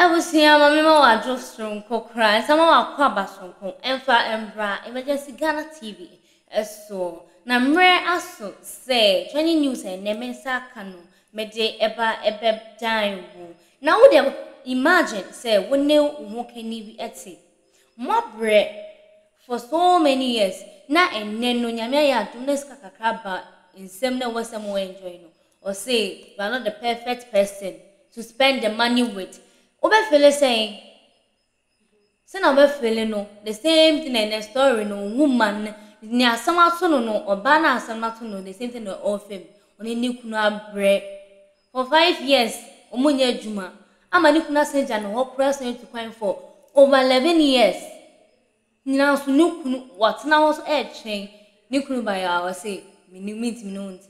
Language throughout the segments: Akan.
Abusua ma me ma wadwo soronko koraa nsa ma wakɔ aba soronko ɛmfa mbra Emergency Ghana TV soɔ na mmerɛ aso sɛ trending news a ɛnnɛ me nsa aka no mede ɛba ɛbɛdan wo na wo deɛ imagine sɛ wo ne wo ho kani bi ɛte moabrɛ for so many years na ɛnnɛ no Nyame ayɛ adom na sika kakra ba nsam na ɛwɔ sɛ mo enjoy no Ɔse you are not the perfect person to spend the money with. Wobɛ feele sɛn? Sɛnea wobɛ feele no, the same thing na ɛnɛ story no, woman no, nea asɛm ato no no, ɔbaa no a asɛm no ato no, the same thing na ɔrefa mu. Ɔne ne kunu abrɛ for 5 years, wɔn nyɛ adwuma, ama ne kunu asan agya ne hɔ koraa asan atu kwan for over 11 years. Nyinaa nso ne kunu, watena hɔ nso ɛretwɛn ne kunu baeɛ a ɔse, mentumi ne wo ntena.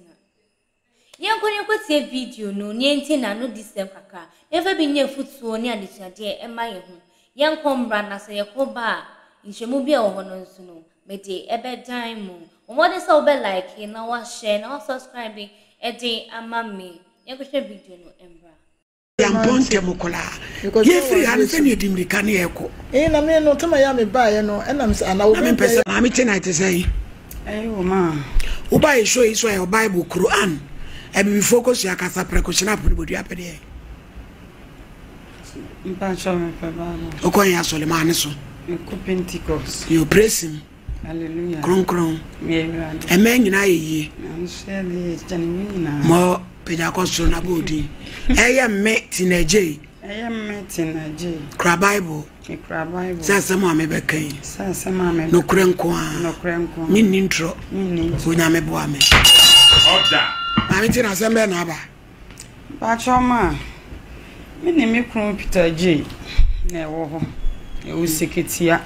Yɛnkɔ na yɛnkɔtie video no na yɛntie n'anodisɛm kakra, na yɛmfa bi nyɛ afotuo ne adesuadeɛ mma yɛn ho. Yɛnkɔ mmra na sɛ yɛkɔ ba a, nkyerɛmu bi a ɛwɔ hɔ no nso no, mede ɛbɛdan mo. Bɔ mmɔden sɛ wobɛ like na woahyɛ na woasubscribe de ama me. Yɛnkɔhwɛ video no mmra. Yɛampɔn ntɛm koraa. Yɛfiri ha no sɛnea yɛdi mmirika ne yɛrekɔ. Ee, na me no, tama yi a mebaeɛ no, ɛnam sɛ anaa Na mempɛ sɛ. Maame Tina te sɛn? Ɛyɛ o ma. Woba yɛ show yi so a yɛwɔ Bible, Quran, abibifoɔ kosua kasa prɛko hyena pono bodua pɛ deɛ. Mpakyɛw mepɛ Bible. Wokɔ yɛn asɔre maa ne so. Mekɔ Pentecost. Yo praise him. Hallelujah. Kronkron. Ɛmɛ nyinaa yɛ yie. Mɔ pagya kɔ soro na bɔ odin. Ɛyɛ mme tinagye. Ɛyɛ mme tinagye. Kura Bible. Kura Bible. Sɛ asɛm a mebɛka yi. Sɛ asɛm a mebɛka. Nokorɛ nko ara. Nokorɛ nko ara. Menni ntorɔ. Menni ntorɔ. Onyame boa me. Ɔda. Maame Tina asɛm bɛn na aba? Mpakyɛw ma me ne me kunu Peter Adjei na ɛwɔ hɔ. Yɛwɔ Seketia.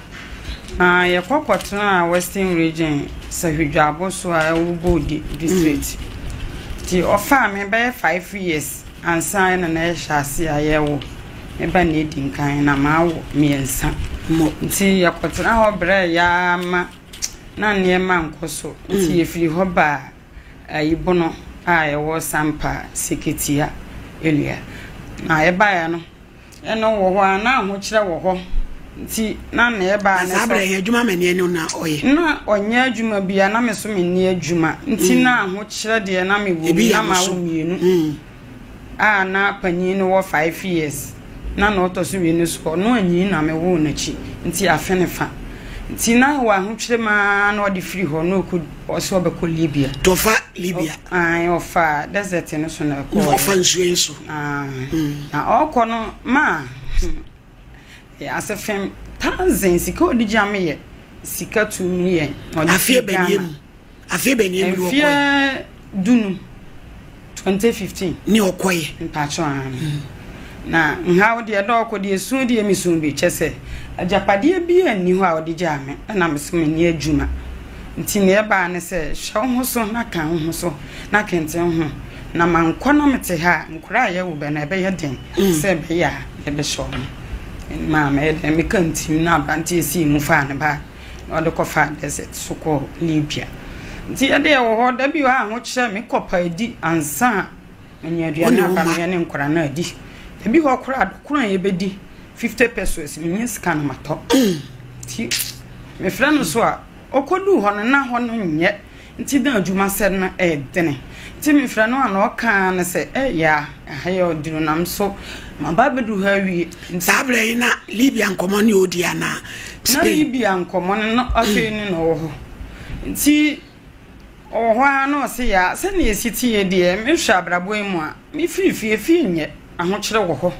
Na yɛkɔ kɔtenaa Western Region Sahwi so a ɛwɔ Bodi district. Nti ɔfaa me bɛyɛ 5 years ansa na na yɛhyɛ ase a yɛwo. Me ba na edi nkan na mawo mmiɛnsa. Nti yɛkɔtena hɔ brɛ yaa ma na nneɛma nkɔ so. Nti yɛfiri hɔ baa Ayibono a ɛwɔ Sampa Seketia area. Na yɛbaeɛ no, ɛno wɔ hɔ a na ahokyerɛ wɔ hɔ nti na nea ɛbaa ne sɛ. Saa berɛ yɛ adwuma ma ni ɛno na ɔyɛ. Na ɔnyɛ adwuma bia na me so menni adwuma nti na ahokyerɛ deɛ na mewɔ mu na mawo mmienu a na panyin no wɔ 5 years na na ɔtɔ so mmienu so ɔno anyin na mewoo n'akyi nti afe ne fa nti na wɔ ahokyerɛ mu ara na ɔde firi hɔ na ɔkɔ ɔsɛ ɔbɛkɔ Libya. Tɔfa Libya. Ayi ɔfa desert no so na ɛkɔɔ. Ɔfa nsuo yi so. Na ɔkɔ no maa ase fɛm thousand sika ɔde gya me yɛ sika 2 million. Afei bɛn mu afei bɛn mu ɔkɔɛ. Mfeɛ 15, 2015. Ne ɔkɔɛ. Mpatsɔ ano. Na nhaw deɛ dɛ ɔkɔ deɛ esu deɛ mesu bi kyɛ sɛ agyapadeɛ bi a nni hɔ a ɔde gyaa me ɛna me so menni adwuma nti nea ɛbaa ne sɛ hyɛ wo ho so na ka wo ho so na kenten ho na mankɔ na mete ha a nkora a yɛwo bɛ no ɛbɛyɛ den sɛ ɛbɛyɛ a yɛbɛhyɛ ɔmo maa mɛyɛ dɛn meka ntim na aberanteɛ sii mu faa ne baa na ɔde kɔfaa desert so kɔɔ Libya nti yɛde yɛwɔ hɔ da bi wɔ a ahokyerɛ mekɔ paadi ansa a manya aduane aba meyɛ ne nkora no adi ebi hɔ koraa dɔkono a yɛbɛdi 50 pesos menya sika no matɔ nti mefrɛ no so a ɔkɔduu hɔ no na hɔ no nyɛ nti na adwuma sɛ no ɛɛdene nti mefrɛ no a na ɔkaa no sɛ ɛyɛ a ɛha yɛ ɔduru nam so maba bɛdu ha awie. Saa berɛ yi na Libya nkɔmmɔ ne ɔdi anaa Spain? Na Libya nkɔmmɔ no na afei ne na ɔwɔ hɔ nti ɔwɔ hɔ ara na ɔse yaa sɛnea ɛsi teɛ deɛ mehwɛ abrabɔ yi mu a mefiri fie, fie nyɛ ahokyerɛ wɔ hɔ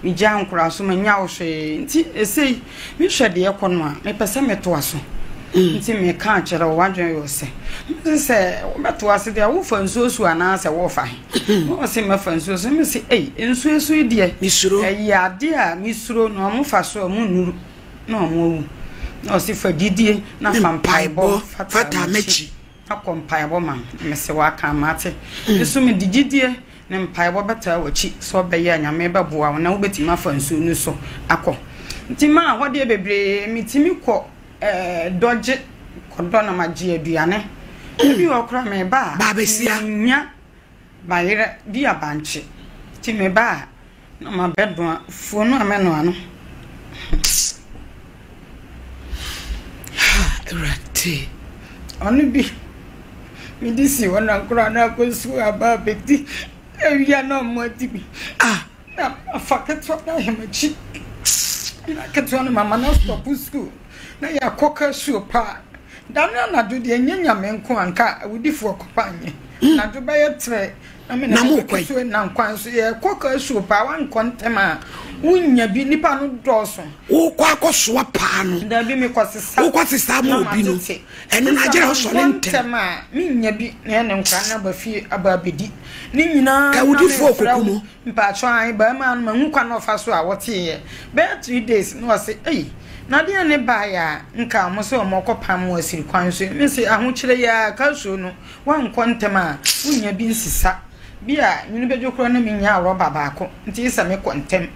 megyaa nkoraa so manya wo hwee nti ɛsei mehwɛ deɛ ɛkɔ no a mepɛ sɛ metoa so nti meka akyerɛ wo w'adwene yɛ sɛ mese sɛ wobɛtoa so deɛ wofa nsuo so anaasɛ wofa he na ɔse mɛfa nsuo so mese ei nsuo so yi deɛ ɛyɛ adeɛ a mesuro na ɔmo fa so a ɔmo nnuru na ɔmo awu na ɔse fa gyidie na fa mpaebɔ fata m'akyi na kɔ mpaebɔ ma me mese waka mate nso mede gyidie ne mpaebɔ bɛtaa w'akyi sɛ ɔbɛyɛ a Nyame bɛboa wo na wobɛtumi afa nsuo no so akɔ nti maa hɔ deɛ bebree metumi kɔ dɔgye kɔdɔ na magye aduane ebi wɔ koraa meba a menya bayerɛ bi abankye nti meba a. Na mabɛnoa fufuo no a mɛnoa no. Ha, Awurade. Ɔno bi, mede si hɔ na nkwadaa no akɔ sukuu aba abɛdi. Awia na wɔn adi bi. Ah. Na mafa ketewa no ayɛ m'akyi. Na ketewa no mama no astɔpo sukuu. Na yɛakɔ kasuo paa. Da no anadwo deɛ ɛnyɛ Nyame nko a nka awudifoɔ kɔpa nyɛ. Anadwo bɛyɛ trɛ na me Na na mokɔ yi? ketewa nam kwan so yɛkɔ kasuo paa wankɔ ntɛm a wonya bi nipa no dɔɔso. Wokɔ akɔsoa paa no. Dabi mekɔ sesa. Wokɔ sesa ma Na obi no. matete. Ɛno no agyerɛ wosɔre Mankɔ ntɛm. ntɛm a menya bi na ɛne nkwadaa no aba fie aba abɛdi. Ne nyinaa na Awudifoɔ mefrɛ kɔku wo mo. Mpakyɛw ae barima no mahu kwan a ɔfa so a wɔteeɛ bɛyɛ 3 days na ɔse ei na deɛn ne baeɛ a nka ɔmo se ɔmo kɔ pam mo asiri kwan so yi mese ahokyerɛ yi ara ka suo no woankɔ ntɛm a wonnya bi nsesa bi a nwunu bɛdwo koraa na menyaa rɔba baako nti sɛ mekɔ ntɛm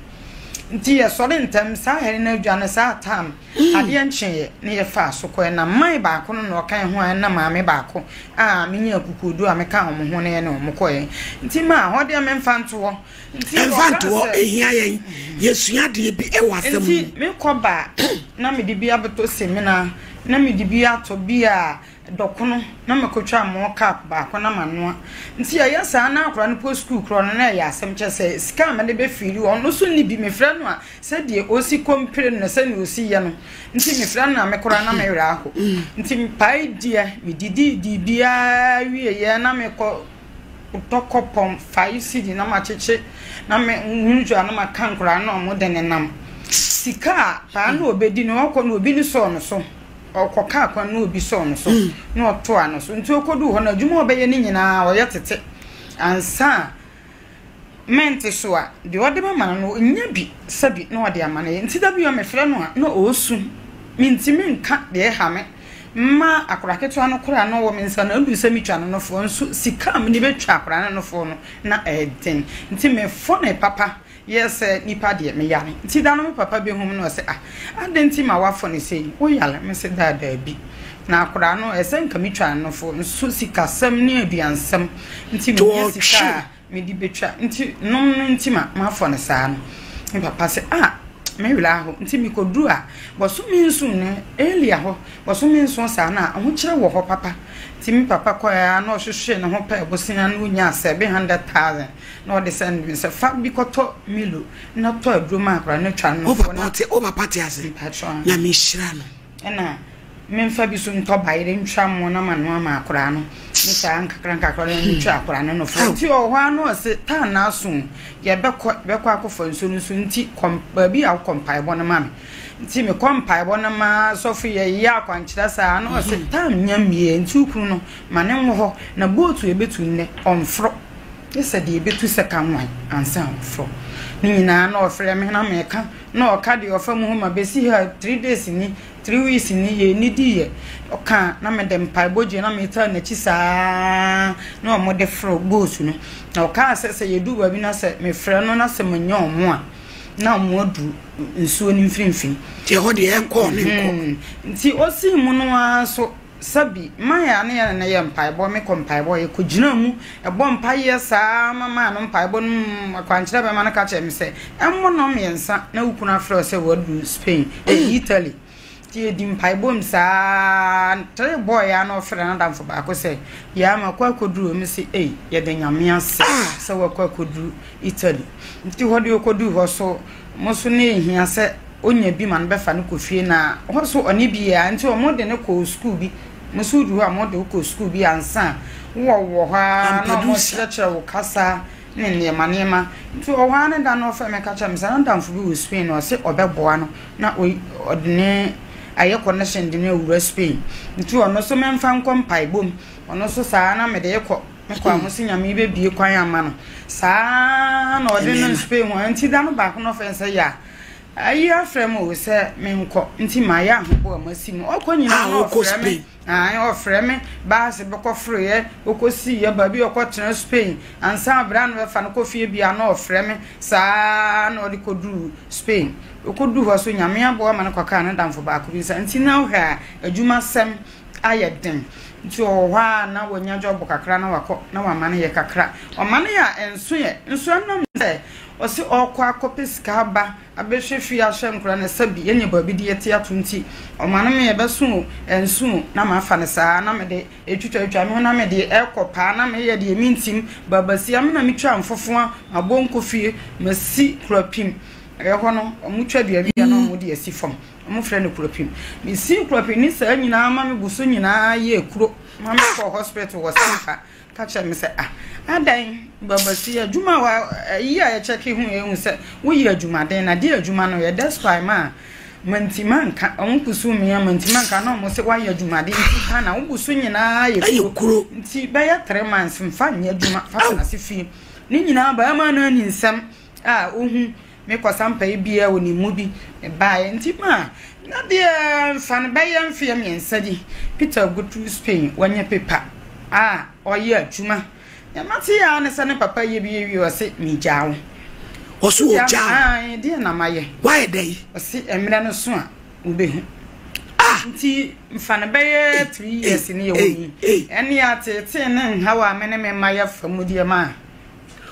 nti yɛsɔre ntɛm saa hɛre no adwa no saa tam Adeɛ nkyeeɛ na yɛfaa so kɔeɛ na man baako no na ɔka yɛn ho a ɛna maame baako a menya akokoɔduro a meka wɔn ho na yɛne wɔn kɔeɛ. Nti maa hɔ deɛ memfa nto hɔ. Nti Ɛmfa ɔkaa nto hɔ, sɛ. ɛhia yɛn. Yɛsua adeɛ bi wɔ asɛm Nti mu. mekɔ ba a na mede bi abɛtɔ samina, na mede bi atɔ bi a dɔkono na makɔtwa mo cup baako na manoa. Nti yɛyɛ saa na akwadaa no kɔ sukuu korɔ no na ɛyɛ asɛm kyerɛ sɛ sika a mede bɛfiili ɔno nso nni bi mefrɛ no a sɛdeɛ ɔsi kɔmpire no sɛdeɛ ɔsi yɛ no nti mefrɛ no a me koraa na me werɛ aho. Nti mepae deɛ medidii biara wieɛ na mekɔ tɔ kɔpɔn 5 cedi na makyekye na me nso a na maka nkwadaa no a wɔde nenam. Sika a paa na ɔbɛdi no ɔkɔ no obi ne sɔɔ no so. Ɔkɔ kaa kwan na obi sɔɔ no so na ɔtoaa no so. Nti okoduu hɔ no, adwuma a ɔbɛyɛ no nyinaa ɔyɛ tete ansa a mente so a, deɛ ɔde bɛma no no, ɔnnya bi sɛbi na ɔde ama no. Nti da bi a mefrɛ no a, na ɔresu. Mentumi nka deɛ ɛha me ma akwadaa ketewa no koraa na ɔwɔ me nsa no, aduru sɛ metwa no nofoɔ nso sika a mede bɛtwa akwadaa no nofoɔ no, na ɛyɛ den. Nti mefone papa Yɛ sɛ nipa deɛ me yare nti da no me papa bɛ hu me na ɔsɛ ah adɛn nti ma wafɔ no sei wo yare me se daa daabi na akoraa no ɛsɛ nka me twa no nofo nso sikasɛm ne aduansɛm nti me nya sika a me de bɛ twa nti nom no nti ma mafɔ no saa no me papa sɛ ah me werɛ aho nti me kɔ duru a bɔsome nson no earlier hɔ bɔsome nson saa na ahokyerɛ wɔ hɔ papa nti me papa kɔɛ a na ɔhwehwee ne ho pɛɛ bosea na ɔnyaa 700,000 Na ɔde sɛ me sɛ fa bi kɔtɔ Milo na tɔ aduro ma akwadaa no twa no Wo nufoɔ papa na. ɔte wo papa te ase? Mpakyɛw aane. Nyame nhyira no. Ɛna menfa bi so ntɔ bayerɛ ntwa mo na manoa ma akwadaa no ne saa nkakra nkakra na metwa akwadaa no nufoɔ. Nti ɔwɔ hɔ ara na ɔse taa na aso o yɛbɛkɔ yɛbɛkɔ akɔfa nsuo no so nti kɔ baabi a wokɔ mpaebɔ no ma me. Nti mekɔ mpaebɔ no ma sɔfo yɛyɛ akwankyerɛ saa na ɔse taa nya mmie nti wo kunu no ma ne nwɔ hɔ na bootu a ɛbɛtu nnɛ ɔmforo. Gye sɛ deɛ ɛbɛtu sɛ ka nwan ansa ɔfrɔ. Ne nyinaa na ɔfrɛ me na meka na ɔka deɛ ɔfa mu ho ma bɛsi ha 3 days ni, 3 weeks ni yɛnnidiiɛ. Ɔka na mede mpaebɔ gyina na metaa n'akyi saa na wɔde foro boat no. Na ɔkaa sɛ sɛ yɛduru baabi na sɛ mefrɛ no na sɛ manya wɔn a na wɔn aduru nsuo no mfimfini. Nti ɛhɔ deɛ ɛnkɔɔ ne nkɔ. Nti ɔsii mu no ara nso Sɛbi, mae a ne yɛne no yɛ mpaebɔ, me kɔ mpaebɔ, yɛ kɔ gyina mu, bɔ mpaeɛ saa ma maa no mpaebɔ no mu akwankyerɛ bɛma no ka kyerɛ me sɛ, ɛmmɔ nnɔn mmiɛnsa na wo kunu afrɛ wo sɛ waduru Spain, eh, Italy. Nti yɛdi mpaebɔ mu saa, tere bɔɔeɛ a na ɔfrɛ n'adamfo baako sɛ, yaa makɔ akɔduru hɔ, me se, ei, yɛda Nyame ase sɛ wakɔ akɔduru Italy. Nti hɔ deɛ ɔkɔduru hɔ so, Mo so na ehia sɛ onya bi ma no bɛfa no kɔ fie na hɔ so ɔne bi yɛ a nti ɔmo de no kɔ sukuu bi. Mo so wodu hɔ a mo de wo kɔ sukuu bi ansa wowɔ wɔ hɔ ara na ɔmo kyerɛkyerɛ wo kasa ne nneɛma nneɛma. Nti ɔwɔ hɔ ara ne da no ɔfrɛ me ka kyerɛ me sɛ n'adamfo bi wɔ Spain na ɔse ɔbɛboa no na ɔde ne ayɛ connection de no awura Spain. Nti ɔno so memfa nkɔ mpaebɔ mu. Ɔno so saa na mede rekɔ. Me kɔ a mo se Nyame bɛbue kwan ama no. Saa na ɔde no Spain hɔ. Nti da no baako na ɔfrɛ no sɛ ya ayi afrɛ me o sɛ menkɔ. Nti mayɛ ahoboa masi mu. Ɔkɔ nyinaa na ɔfrɛ me. Ae ɔfrɛ me. Baase bɛkɔ foroeɛ, ɔkɔsiiɛ baabi a ɔkɔtena Spain. Ansa berɛ a na bɛfa no kɔ fie bia na ɔfrɛ me. Saa na ɔde kɔduru Spain. Ɔkɔduru hɔ so Nyame aboa ma no kɔkaa ne damfo baako bi nsa. Nti na wohwɛ a adwumasɛm. ayɛ den. Nti ɔwɔ hɔ a na wanya job kakra na wakɔ na wama no yɛ kakra. Ɔma no yɛ a ɛnso yɛ. Nso ɛnam sɛ ɔse ɔɔkɔ akɔpɛ sika aba abɛhwɛ fie ahwɛ nkora no sɛbi yɛnya baabi de yɛte ato nti ɔma no me ɛbɛso o ɛnso o na mafa no saa na mede ɛtwitwatwitwa me ho na mede ɛkɔ paa na meyɛ deɛ mentim babasia me na metwa mfofoa mabɔ nkofie masi kurapim ɛhɔ no ɔmo twa dua bi a na ɔmo de asi fam ɔmo frɛ no kurapim mesi kurapim ne saa nyinaa ma me bu so nyinaa yɛ kuro ma mekɔ hospital wɔ sampa ka kyerɛ me sɛ, Ah, adɛn, Babasi, adwuma a wa, ayi a yɛkyɛke ho yɛhu sɛ woyɛ adwumaden, na deɛ adwuma no yɛ despite ma a manti manka, wɔn kusu me a manti manka, na wɔn sɛ woayɛ adwumaden nti pa na wo so nyinaa yɛ kuro, nti bɛyɛ three months mfa nyɛ adwuma, fa tena ase fie. Ne nyinaa barima no ani nsɛm a ohu Me kɔ sampa yi biaa wɔ ne mu bi me baeɛ nti ma na deɛ nfa no bɛyɛ mfeɛ miensa di Peter Guthrie Spain wanya paper a ɔyɛ adwuma deɛ mate aa ne sɛ ne papa yɛ bi awie ɔse me gyaa wo. Ɔse ɔgyaa wo. Ae deɛ na mayɛ. Wayɛ dɛn? Ɔse mmerɛ no so a wobɛhu. Ah! Nti nfa no bɛyɛ 3 years ne yɛwɔ mu yi ɛne ateetee ne nhaw a me ne me mma yɛfa mu deɛ ma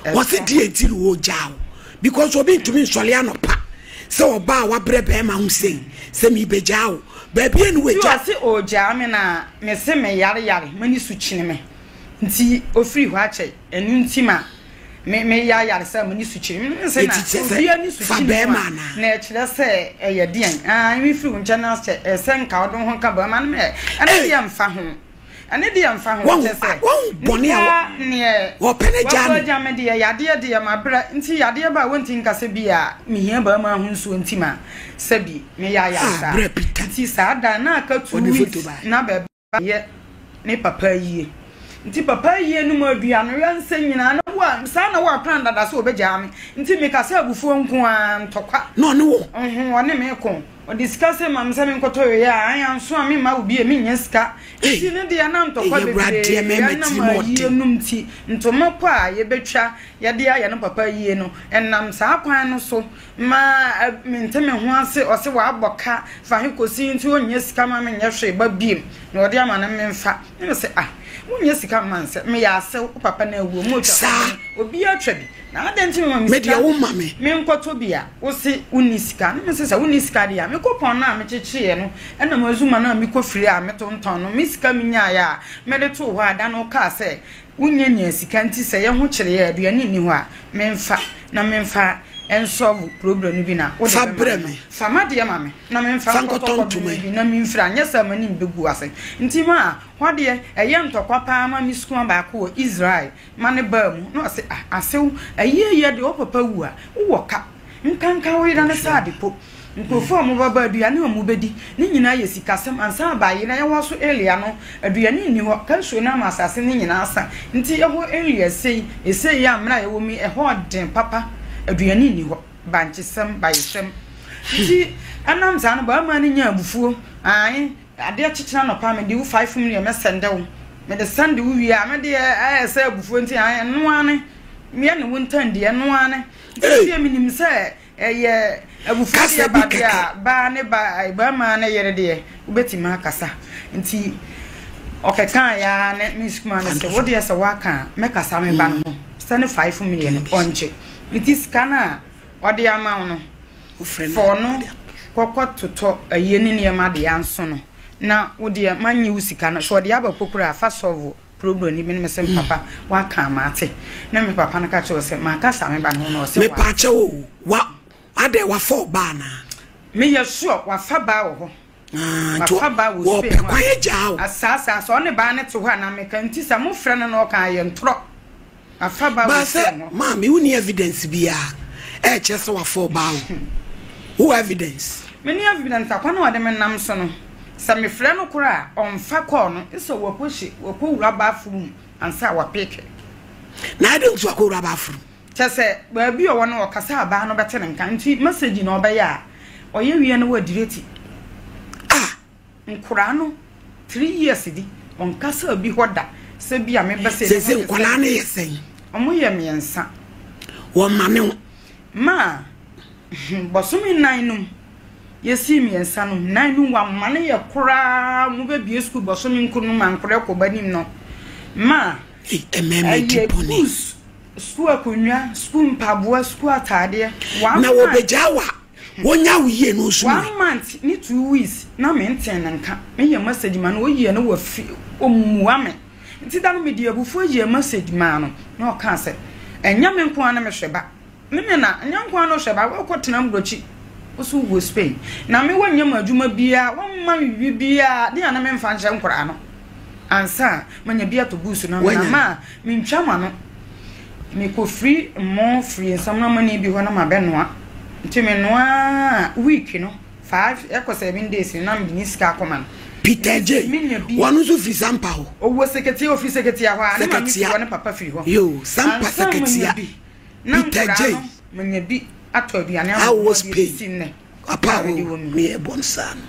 Wɔse deɛ nti na wɔgyaa wo because obi ntumi nsɔre anɔpa sɛ ɔbaa a wabrɛ bɛrima ho sei sɛ mebɛgyaa wo baabi a ne wagya. Nti ɔse ɔgyaa me na mese me yare yare m'ani so kyini me nti ɔfiri hɔ akyɛ ɛno nti ma me me ya yare sɛ m'ani so kyini me mese na obi ani so kyini mu a na ɛkyerɛ sɛ ɛyɛ deɛn aah mefiri wo nkyɛn akyɛ ɛsɛ nka wode wo ho ka bɛrima no mɛ ɛno deɛ mfa ho. Ɛno deɛ mfa ho, kyerɛ sɛ, nipa neɛ wakɔ agya me deɛ, yadeɛ deɛ mabrɛ, nti yadeɛ ba a wɔnti nka sɛ bi a mehia barima ho nsuo nti ma sɛbi meyɛ ayaresa, nti saa da na aka 2 weeks na bɛba yɛ ne papa ayie, nti papa ayie no mu aduanoyɛ nsɛ nyinaa na wa saa na wa plan dada sɛ ɔbɛgyaa me, nti meka sɛ abufuo nko ara ntɔkwa, na ɔne wo, ɔne me ko. Ɔde sika sɛ ma me sɛ menkɔtɔ wei a, ae anso a memma wo bi a mennya sika. Nti ne deɛ na ntɔkwa bebree ɛnam ayie nom nti. Ntoma po a yɛbɛtwa yɛde ayɛ no papa ayie no, ɛnam saa kwan no so ma mente me ho ase. Ɔse wabɔ ka fa he kɔsi nti ɔnnya sika ma menyɛ hwee ba biem na ɔde ama no memfa. Na mese ah wonnya sika mma nsɛ meyɛ asew wo papa no awuo mootwa Saa. obiara twa bi. Na adɛn nti na woma me Me deɛ sika woma me. menkɔtɔ bi a wose wonni sika? Na mese sɛ wonni sika deɛ a, me kopɔn no a mekyekyeeɛ no ɛna m'azuma no a mekɔfirii a metontɔn no, me sika menyaeɛ a mede too hɔ a da no wokaa sɛ wonnya nyaa sika nti sɛ yɛn ho kyere yɛn a aduane nni hɔ a memfa na memfa nsɔlve problem no bi na wode Fa bɛma brɛ me no, me. fa m'adeɛ ma me na memfa Fa nkɔtɔ nkɔtɔ kɔbere ntoma no yi. bi na memfiri anyɛ saa m'anim bɛgu ase. Nti maa hɔ deɛ ɛyɛ ntɔkwa paa ma me sukuu baako wɔ Israel ma no baa mu na ɔse ah asew ayie yɛ deɛ wo papa wu a wowɔ ka nkanka wo yere no saa ade po nkurɔfoɔ a wɔbɛba aduane a wɔbɛdi ne nyinaa yɛ sikasɛm ansa aba ayere ɛhɔ so area no aduane nni hɔ ka nsuo no ama asase no nyinaa asa nti ɛhɔ area sei esei a mmerɛ a yɛwɔ mu yi ɛhɔ ɔden papa aduane nni hɔ bankyesɛm bayesɛm nti ɛnam saa no barima no nyaa abufuo ae Adeɛ kyekyere anɔpa a mede wo 5 million mɛ sɛnde wo mede sɛnde wo wie a me deɛ ɛyɛ sɛ abufuo nti ae ɛno ara ne meɛ ne wo ntɛn deɛ ɛno ara ne nti deɛ menim sɛ ɛyɛ abufuo deɛ ba deɛ a baa ne ba barima ne yere deɛ wobɛtumi akasa nti ɔkɛkaa ya ne me sukuma no sɛ wo deɛ sɛ woaka a mɛkasa me ba no ho sɛ ne 5 million ɔnkye nti sika no a ɔde ama wo no Fɔɔ no kɔkɔ totɔ ayie ne nneɛma de anso no na wo deɛ mannye wo sika no sɛ ɔde aba po koraa fa solve problem no bi ne me se papa waka a mate ne me papa no ka kyerɛ sɛ makasa me ba no ho na ɔse wa. Mepaakyɛw o wa adɛn wafa ɔbaa anaa. Meyɛ sure wafa baa wɔ hɔ. Ah, nti Wafa baa wɔ wɔpɛ Spain hɔ kwan agyaa wo. a saa saa sɛ ɔne baa no te hɔ a na meka nti sɛ mofrɛ no na ɔka a yɛ ntorɔ. Afa ba Baa wɔ sɛ fie hɔ. maame wonni evidence biaa ɛɛkyerɛ sɛ wafa ɔbaa o wowɔ evidence? Menni evidence akwan a ɔde me nam so no sɛ mefrɛ no koraa a ɔnfa call no sɛ wakɔ hye wakɔ wura bathroom ansa wapeke. Na adɛn nti wakɔ wura bathroom? Kyerɛ sɛ baabi a ɔwɔ no ɔkasa a baa no bɛte ne nka nti message na ɔbɛyɛ a ɔyɛ wie no wadireti. Ah! Nkoraa no 3 years di ɔnkasa obi hɔ da sɛ bi a me ba sei Sese nkwadaa no yɛ sɛn? Ɔmo yɛ mmiɛnsa. Wɔn ma ne ho. Ma bɔsome nnan no mu. Yɛsii miensa no, nan no wamane yɛ koraa ɔmo bɛbie sukuu bɔsome nkron no ma nkora kɔ b'anim no ma ɛyɛ books, sukuu akonnwa, sukuu mpaboa, sukuu ataadeɛ, one Na month. wɔbɛgyaa wo a, wɔnya wo yie no nso One month ne 2 weeks na mentee ne nka, meyɛ message ma no ɔyi a na wafi, ɔmmua me. Nti da no mede abufuo yɛɛ message maa no na ɔkaa sɛ ɛnyɛ me nko ara na mehwɛ ba. Me me na nyɛ nko ara na ɔhwɛ ba wɔkɔ tena mbrɔkyi wo so wɔ Spain na me wɔ nyɛ mu adwuma biara wɔn mma me bibi biara de ana me nfa nhyɛ nkoraa no ansa manya bi ato buusu na me na ma me ntwa ma no me kɔ firi mo firi nsɛm na mani bi hɔ na ma bɛ noa nti me noa week no 5 ɛkɔ 7 days no na me de ne sika akɔma no. Peter J. Wɔn nso firi Sampa hɔ. Ɔwɔ Seketia ofiri Seketia hɔ a ne maame firi hɔ ne papa firi hɔ. Yoo Sampa Ansa manya Seketia. bi. Na Peter nkwadaa J. no manya bi atɔ aduane ama A wɔn wɔ adi Spain. bɛsi nnɛ Papa a mede o wɔ mu yi. meyɛ bɔ no saa no.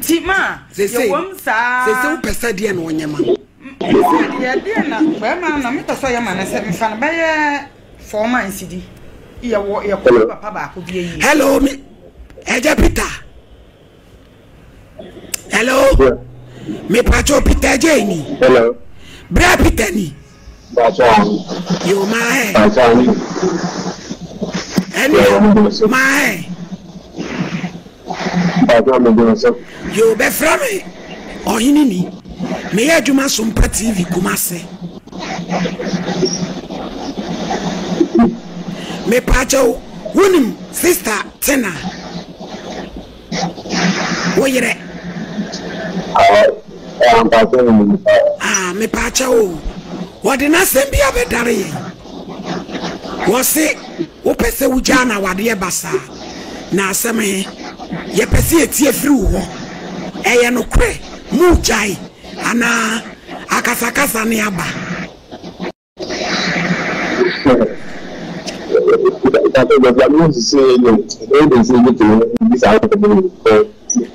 Nti ma Sese yɛwom saa. sese wopɛ sɛ deɛ na ɔnyɛ ma no. Sɛ deɛ deɛ na bɛrima no na mepɛ sɛ ɔyɛ ma no sɛ mefa no bɛyɛ 4 months di yɛwɔ yɛkɔ me papa baako bi ayie. Hello me ɛgya Peter. Hello. Mepatwo Peter J ni. Hello. Bra Peter ni. Mpakyɛw. Yo maa hɛ. Mpakyɛw. Ɛne maa hɛ. Mpakyɛw me dwen so. Yo bɛfrɛ me ɔhene ni. Meyɛ adwuma Sompa TV Kumase. Mepaakyɛw wonim sister Tina? Wo yerɛ. Ah, mepaakyɛw o. Wɔde n'asɛm bi abɛdare yɛn. Wɔse wopɛ sɛ wogyaa no awadeɛ basaa. Na asɛm he, yɛpɛ sɛ yɛtie firi wo hɔ. Ɛyɛ nokorɛ moogyae anaa akasakasa ne aba?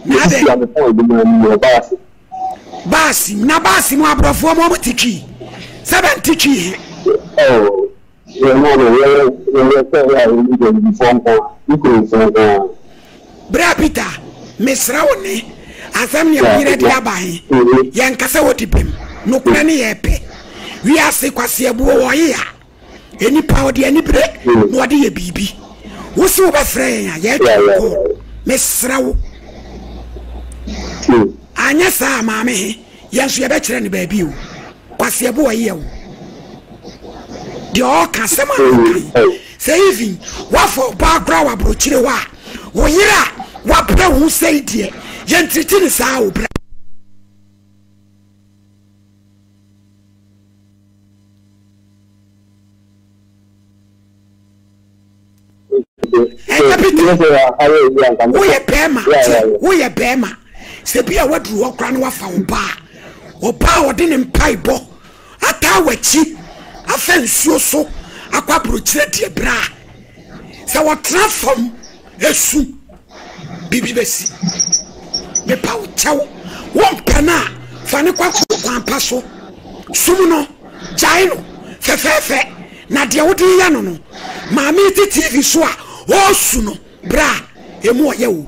Na adɛn? Baasi mu na baasi mu aborɔfoɔ mu ɔmo te twi sɛ bɛ nte twi he. Bra Peter, mesrɛ wo ne asɛm nea wo yerɛ de aba he, yɛnka sɛ wodi bem, nokorɛ ne yɛpɛ. Wiase kwaseabuo wɔ he a? Nnipa ɔde anibere na ɔde yɛ biribi. Wo se wobɛfrɛ yɛn a, yɛatwa wo call. Mesrɛ wo. Anyɛ saa a maame he, yɛn nso yɛbɛkyerɛ no baabi o. Kwaseabu ɔyɛ o. Deɛ ɔɔka asɛm a ɔɔka yi, sɛ even wafa ɔbaa koraa wɔ aburokyire hɔ a, wo yere a wabrɛ wo ho sɛi deɛ, yɛntiriti no saa o bra. Ɛnyɛ Peter, woyɛ bɛrima, tie, woyɛ bɛrima. Sɛ bi a waduru hɔ koraa na wafa wo ba a, ɔbaa a ɔde ne mpaebɔ ataa w'akyi afa nsuo so akɔ aburokyerɛ deɛ bra. Sɛ wɔtena fam esu biribi bɛsi. Mepa wo kyɛw, wompɛ no a, fa no kɔ kwan pa so. Sum no, gyae no fɛfɛɛfɛ. Na deɛ wode reyɛ no no, maame yi te TV so a ɔresu no, bra, emu ɔyɛ o.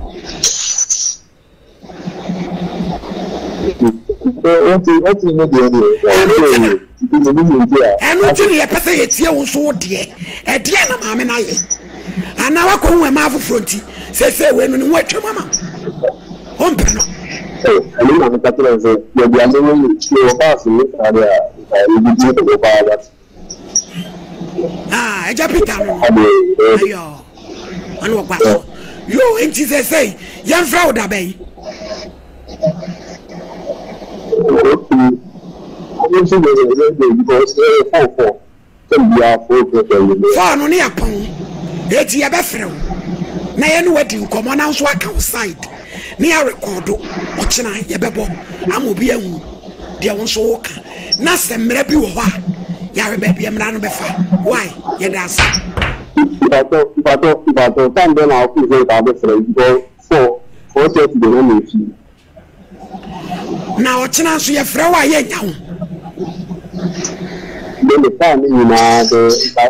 Ɛno nti na yɛpɛ sɛ yɛtie wo nso wo deɛ. Ɛdeɛn na maame no ayɛ? Anaa wakɔhu ɛmaa afoforɔ nti seesei wei no ne ho atwam ama wo? Wompɛ no? Ɛno na meka kyerɛ sɛ baabi a mewɔ yi, mewɔ baase ne saa deɛ a, nka yɛbɛdi nkɔmmɔ paa but Ah, ɛgya Peter no no. Ayɔ. Ɔne ɔkwa so. Yo, enti sɛ sɛi, yɛmfrɛ wo da bɛn? Fɔɔ no ne yɛpɔn. Eti yɛbɛfrɛ wo na yɛne wo adi nkɔmmɔ na nso aka wo side ne yɛarekɔdo ɔkyena yɛbɛbɔ ama obi ahu deɛ wo nso woka. Na sɛ mmara bi wɔ hɔ a, yɛahwɛ baabi a mmara no bɛfa. Why? Yɛda ase. Mpatsɔ mpatsɔ mpatsɔ time bɛn na wofeel sɛ nka wobɛfrɛ me because 4:30 deɛ na mewɔ fie. Na ɔkyena nso yɛfrɛ wo a yɛnnya wo. Me me time no nyinaa bɛyɛ nka.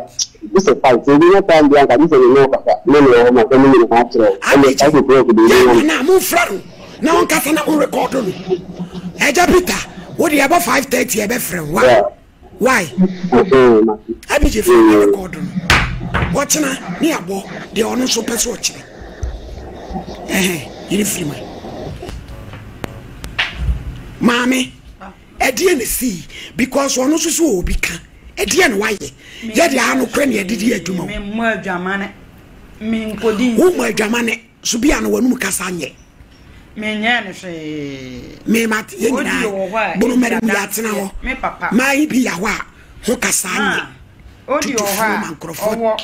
Gye sɛ fight sɛ obi nya time bi anka gye sɛ me ne wo kasa me ne wɔ hɔ ma sɛ me nyinaa akyerɛ wo ɛnɛ Abigye 5 o'clock de yɛ obi nya ma me. no a momfrɛ no na ɔnkasa na monrekɔdo no. Agya Peter wo deɛ ɛbɔ 5:30 yɛbɛfrɛ wo why Yeah. why Ɛhɛn mate. Abigye frɛ no Mm. rekɔdo no ɔkyena ne yɛabɔ deɛ ɔno nso pɛ sɛ ɔkyerɛ ɛhɛn yere firi ma maame. Ɛdeɛn na ɛsii? Because ɔno nso so wɔ obi ka. Ɛdeɛn na wayɛ? Yɛ deɛ aha nokorɛ na yɛde di adwuma o. Memmɔ adwamane. Menkɔdi nse. Wommɔ adwamane. So bi a na w'anum kasa nyɛ. Menyɛɛ no hwee. Me ma yɛn nyinaa bono mɛri mu yɛatena hɔ. Me papa. Maa yi bi yɛ hɔ a ho kasa nyɛ. Odi wɔ Tutu hɔ fuo ma a nkurɔfoɔ. ɔwɔ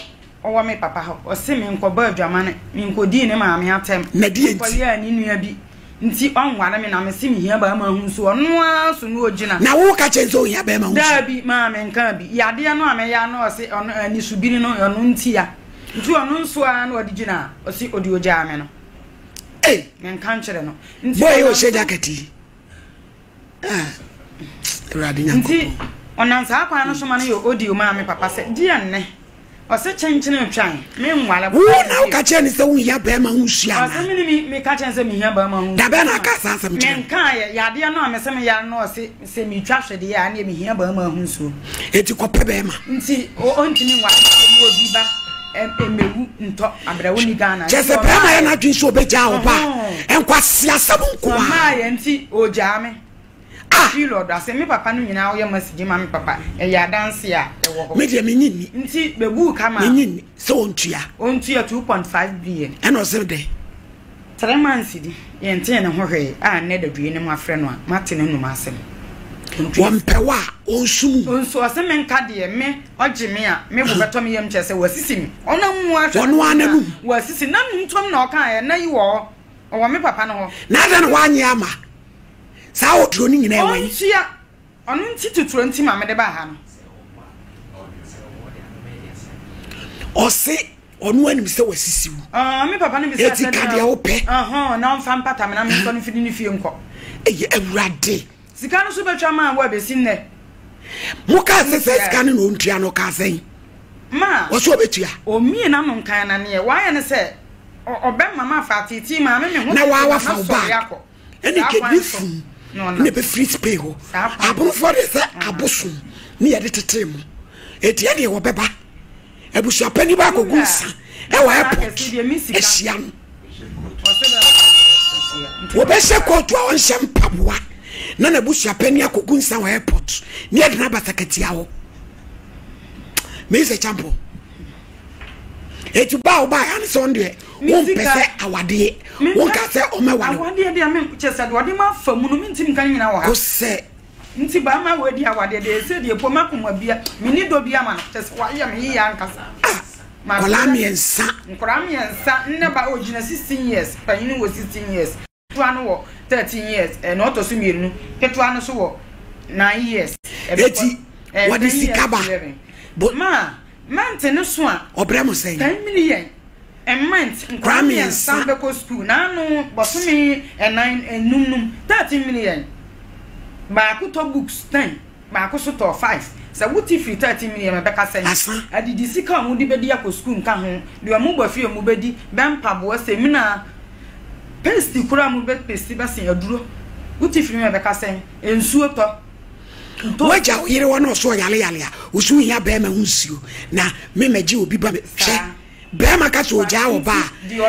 ɔwɔ me papa hɔ. Ɔse menkɔbɔ adwamane. Menkɔdii ne maame atɛm. Na deɛ nti? Mekɔyɛɛ ne nua bi. Nti ɔnware me na mese mehia barima ho nsuo ɔno ara so na ɔgyina. Na wo ka kyerɛ no sɛ ohia barima ho nsuo? Daabi maa menkaa bi. Yadeɛ no a meya no ɔse ɔno anisubiri no ɔno ntia. Nti ɔno nso ara na ɔde gyina a ɔse ɔde ɔgyaa me no. Ei! Menka nkyerɛ no. Nti Boy yi ɔnam ɔhyɛ so. jacket yi. Ah, Awurade Nti Nyankopɔn. ɔnam saa kwan no so ma no yɛ audio maa me papa sɛ deɛ nnɛ. Ɔse kyenkyene twan, me nware Wo na woka kyerɛ no sɛ wonhia bɛrima ho nsuo anaa? Ɔse me ne me ka kyerɛ no sɛ mehia bɛrima ho nsuo. Da bɛn na aka saa asɛm kyerɛ no? Menkaeɛ, yadeɛ no a mese me yare no ɔse sɛ metwa hwedeɛ a ɛneɛ mehia bɛrima ho nsuo. Enti kɔpɛ bɛrima. Nti ɔntumi nware sɛ ɔne obi ba ɛmɛwu ntɔ abrɛ wo ni Ghana. Kyerɛ sɛ bɛrima yɛ n'adwene sɛ ɔbɛgyaa ɔba a, nkwaseasɛm nkoaa. Ɔmmaeɛ nti ɔgyaa me. Ah! Feel ɔdɔ ase. Me papa no nyinaa ɔyɛ message ma me papa. Ɛyɛ adanse a ɛwɔ hɔ. Me deɛ menye nni. Nti bɛbuu ka maa. Menye nni sɛ ɔntua. Ɔntua 2.5 billion. Ɛna ɔse dɛn? 3 months di yɛntee ne ho hwee a nnɛ dadue no mafrɛ no a mate n'anum asɛm. Ɔntua. Wɔmpɛ wo a ɔnsu mu. Ɔnsu ɔse menka deɛ me ɔgye me a me bo bɛtɔ me yam kyerɛ sɛ wasisi me. Ɔnam mu ahwɛ. Ɔno ara n'anum. Wasisi n'anum tom na ɔkaeɛ na yi wɔ hɔ ɔwɔ me papa no hɔ. Na adɛn na wanyɛ ama? Saa oduro no nyinaa ɛwɔ yi. Ɔntua. Ɔno nti totoro nti ma mede baa ha no. Ɔse ɔno anim sɛ wasisi wo. Ah, me papa no bisa Eti ka deɛ wopɛ. Ɔhɔn, na ɔmfa mpata me na menkɔ no mfiri ne fie nkɔ. Ɛyɛ awurade. Sika no so bɛtwa maa wo abɛsi nnɛ. Mo kaa sɛ sɛ sika no na ɔntua no ɔkaa sɛn? Ma. Ɔse ɔbɛtua. Ɔmie n'ano nkan na neɛ wayɛ ne sɛ ɔbɛma ma afa ateetee maa me me ho Na tete waa ma wafa wo masɔre bag. akɔ. Ɛne kɛdi fum na ɛbɛfiri Spain hɔ. Abonofoɔ deɛ sɛ abosom ne yɛde tetee mo. Eti ɛdeɛ wɔbɛba. Abusuapani ba akɔgu nsa ɛwɔ airport ahyia no. Wɔbɛhyɛ kootu a ɔnhyɛ mpaboa na n'abusuapani akɔgu nsa wɔ airport ne yɛde no aba sakatia hɔ. Mese champo. Eti ba a ɔbaa ya ne sɛ ɔno deɛ wompɛ sɛ awadeɛ wonka sɛ ɔmɛware wo. Awadeɛ deɛ me kyɛ sɛ deɛ ɔde ma afa mu no mentimi nka ne nyinaa wɔ ha. Kosɛ. Nti barima wei deɛ awadeɛ deɛ ɛsɛ deɛ po makoma bia meni dɔ bi ama no kyɛ sɛ wayɛ me yeye ankasa. Ah nkwadaa mmiɛnsa. Nkwadaa mmiɛnsa nnɛ ba ɔgyina 16 years panyini wɔ 16 years. Ketewa no wɔ 13 years ɛna ɔtɔ so mmienu ketewa no so wɔ 9 years. Eti wɔde sika ba. Ma mɛnte ne so a. Ɔbrɛ mo sɛn. 10 million mmɛnt nkwadaa mmiɛnsa bɛkɔ sukuu n'ano bɔsome ɛnan enum num 13 million baako tɔ books 10. Baako so tɔɔ five. Sɛ wo te firi 13 million ɛbɛka sɛn? Asa. Adidi sika a wɔde bɛdi akɔ sukuu nka ho, deɛ wɔn ba fie a wɔbɛdi, bɛ mpaboa, samina, paste koraa a wɔbɛ paste bɛsen aduro. Wo te firi mu ɛbɛka sɛn? Nsuo tɔ. Ntɔ. Wagya wo yere hɔ na ɔso ɔyale yale a, wo so wohia bɛɛma ho nsuo na me mɛgye obi ba me hwɛ. Bɛɛma ka sɛ ogyaa ɔbaa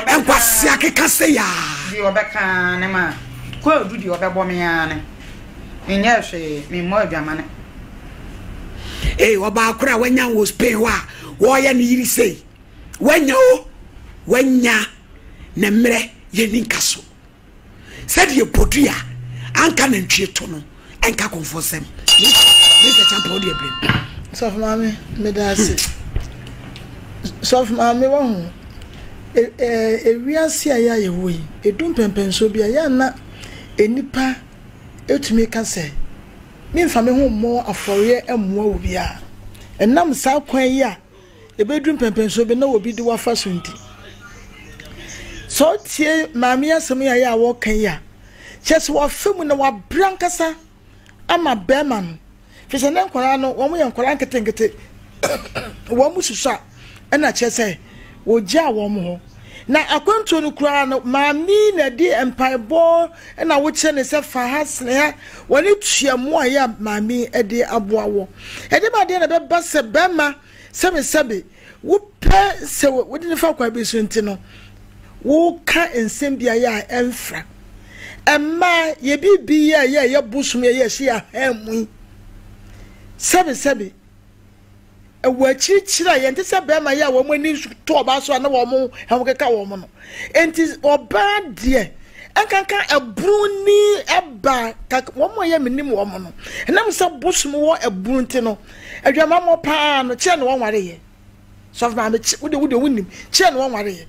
a, nkwasea keka sei aa. Deɛ ɔbɛka ara ne ma kwaadu deɛ ɔbɛbɔ me ara ne menyɛɛ hwee memmɔ adwamane. Ei ɔbaa koro a wanya wɔ Spain hɔ a wɔreyɛ ne yiri sei wanya o wanya ne mmerɛ yɛni nka so. Sɛdeɛ bodua anka nantwie to no ɛnka kɔmfoɔsɛm. Mr. Champa wo deɛ brɛ mu. Sɔfo maame meda ase. Sɔfo maame wahu ewiase a yɛ a yɛwɔ yi edu mpɛmpɛnsoɔ bi a yɛ ana nnipa etumi ka sɛ memfa me ho mmɔ afɔreɛ mmoa wo biara. Ɛnam saa kwan yi a Ebedu mpɛnpɛnsoɔ bi na obi de wo afa so nti. Sɛ wotie maame yi asɛm yi a ɛyɛ a wɔka yi a, kyerɛ sɛ wafa mu na wabrɛ ankasa ama bɛrima no. Firi sɛ ne nkwadaa no, wɔn yɛ nkwadaa nketenkete, wɔn susua. Ɛna kyerɛ sɛ wɔgyaa wɔn hɔ. Na akwantuo no koraa no, maame yi na ɛde mpaebɔ na wokyerɛ no sɛ fa ha sene ha, wɔne tua mmoa yɛ a maame yi de aboa wɔ. Ɛde ma adeɛ na ɛbɛba sɛ bɛrima sɛbesɛbe wopɛ sɛ wode no fa kwan bi so nti no, woka nsɛm bi ayɛ a ɛmfra. Mmaa, yɛ biribi yɛ a yɛ bosom yɛ yɛ ɛhyɛ yɛ ahan mu yi. Sɛbesɛbe, Ɛwɔ akyirikyiri a yɛnte sɛ bɛrima yi a wɔn ani to ɔbaa so a na wɔn ho keka wɔn no. Enti ɔbaa deɛ ɛnkanka ɛbunu ni ɛba kak wɔn a yɛ menim wɔn no. Ɛnam sɛ bosom wɔ ɛbunu nti no, adwamammɔ paa no kyerɛ na wɔnware yɛ. Sɔfo maame kye wode wode wonim kyerɛ na wɔnware yɛ.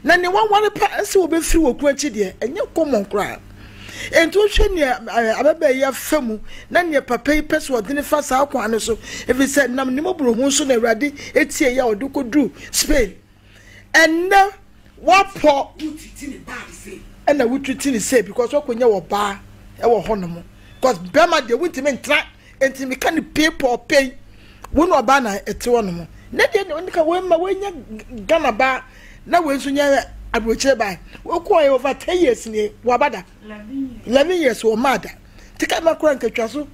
Na nea waware pa sɛ wɔbɛfiri wɔ kunu akyi deɛ ɛnyɛ common koraa. Enti wohwɛ nea ababaa yi afa mu na nea papa yi pɛ sɛ ɔde no fa saa kwan no so, ɛfiri sɛ nam ne mmɔborɔhunu so na Awurade tie yɛ a ɔde kɔduru Spain. Ɛnnɛ wapɔ ɛna wotriti ne sei because wakɔnya ɔbaa ɛwɔ hɔ nom because bɛrima deɛ wontumi ntra nti meka ne pee pɔɔ pei wo ne ɔbaa na ɛte hɔ nom ne deɛ ne ɔnika wei ma wɔanya Ghana baa na wei nso nyɛ aburokyire baa wokɔɔ yɛ over 10 years nie waba da 11 years wɔ maa da te ka ma kora nkatwa so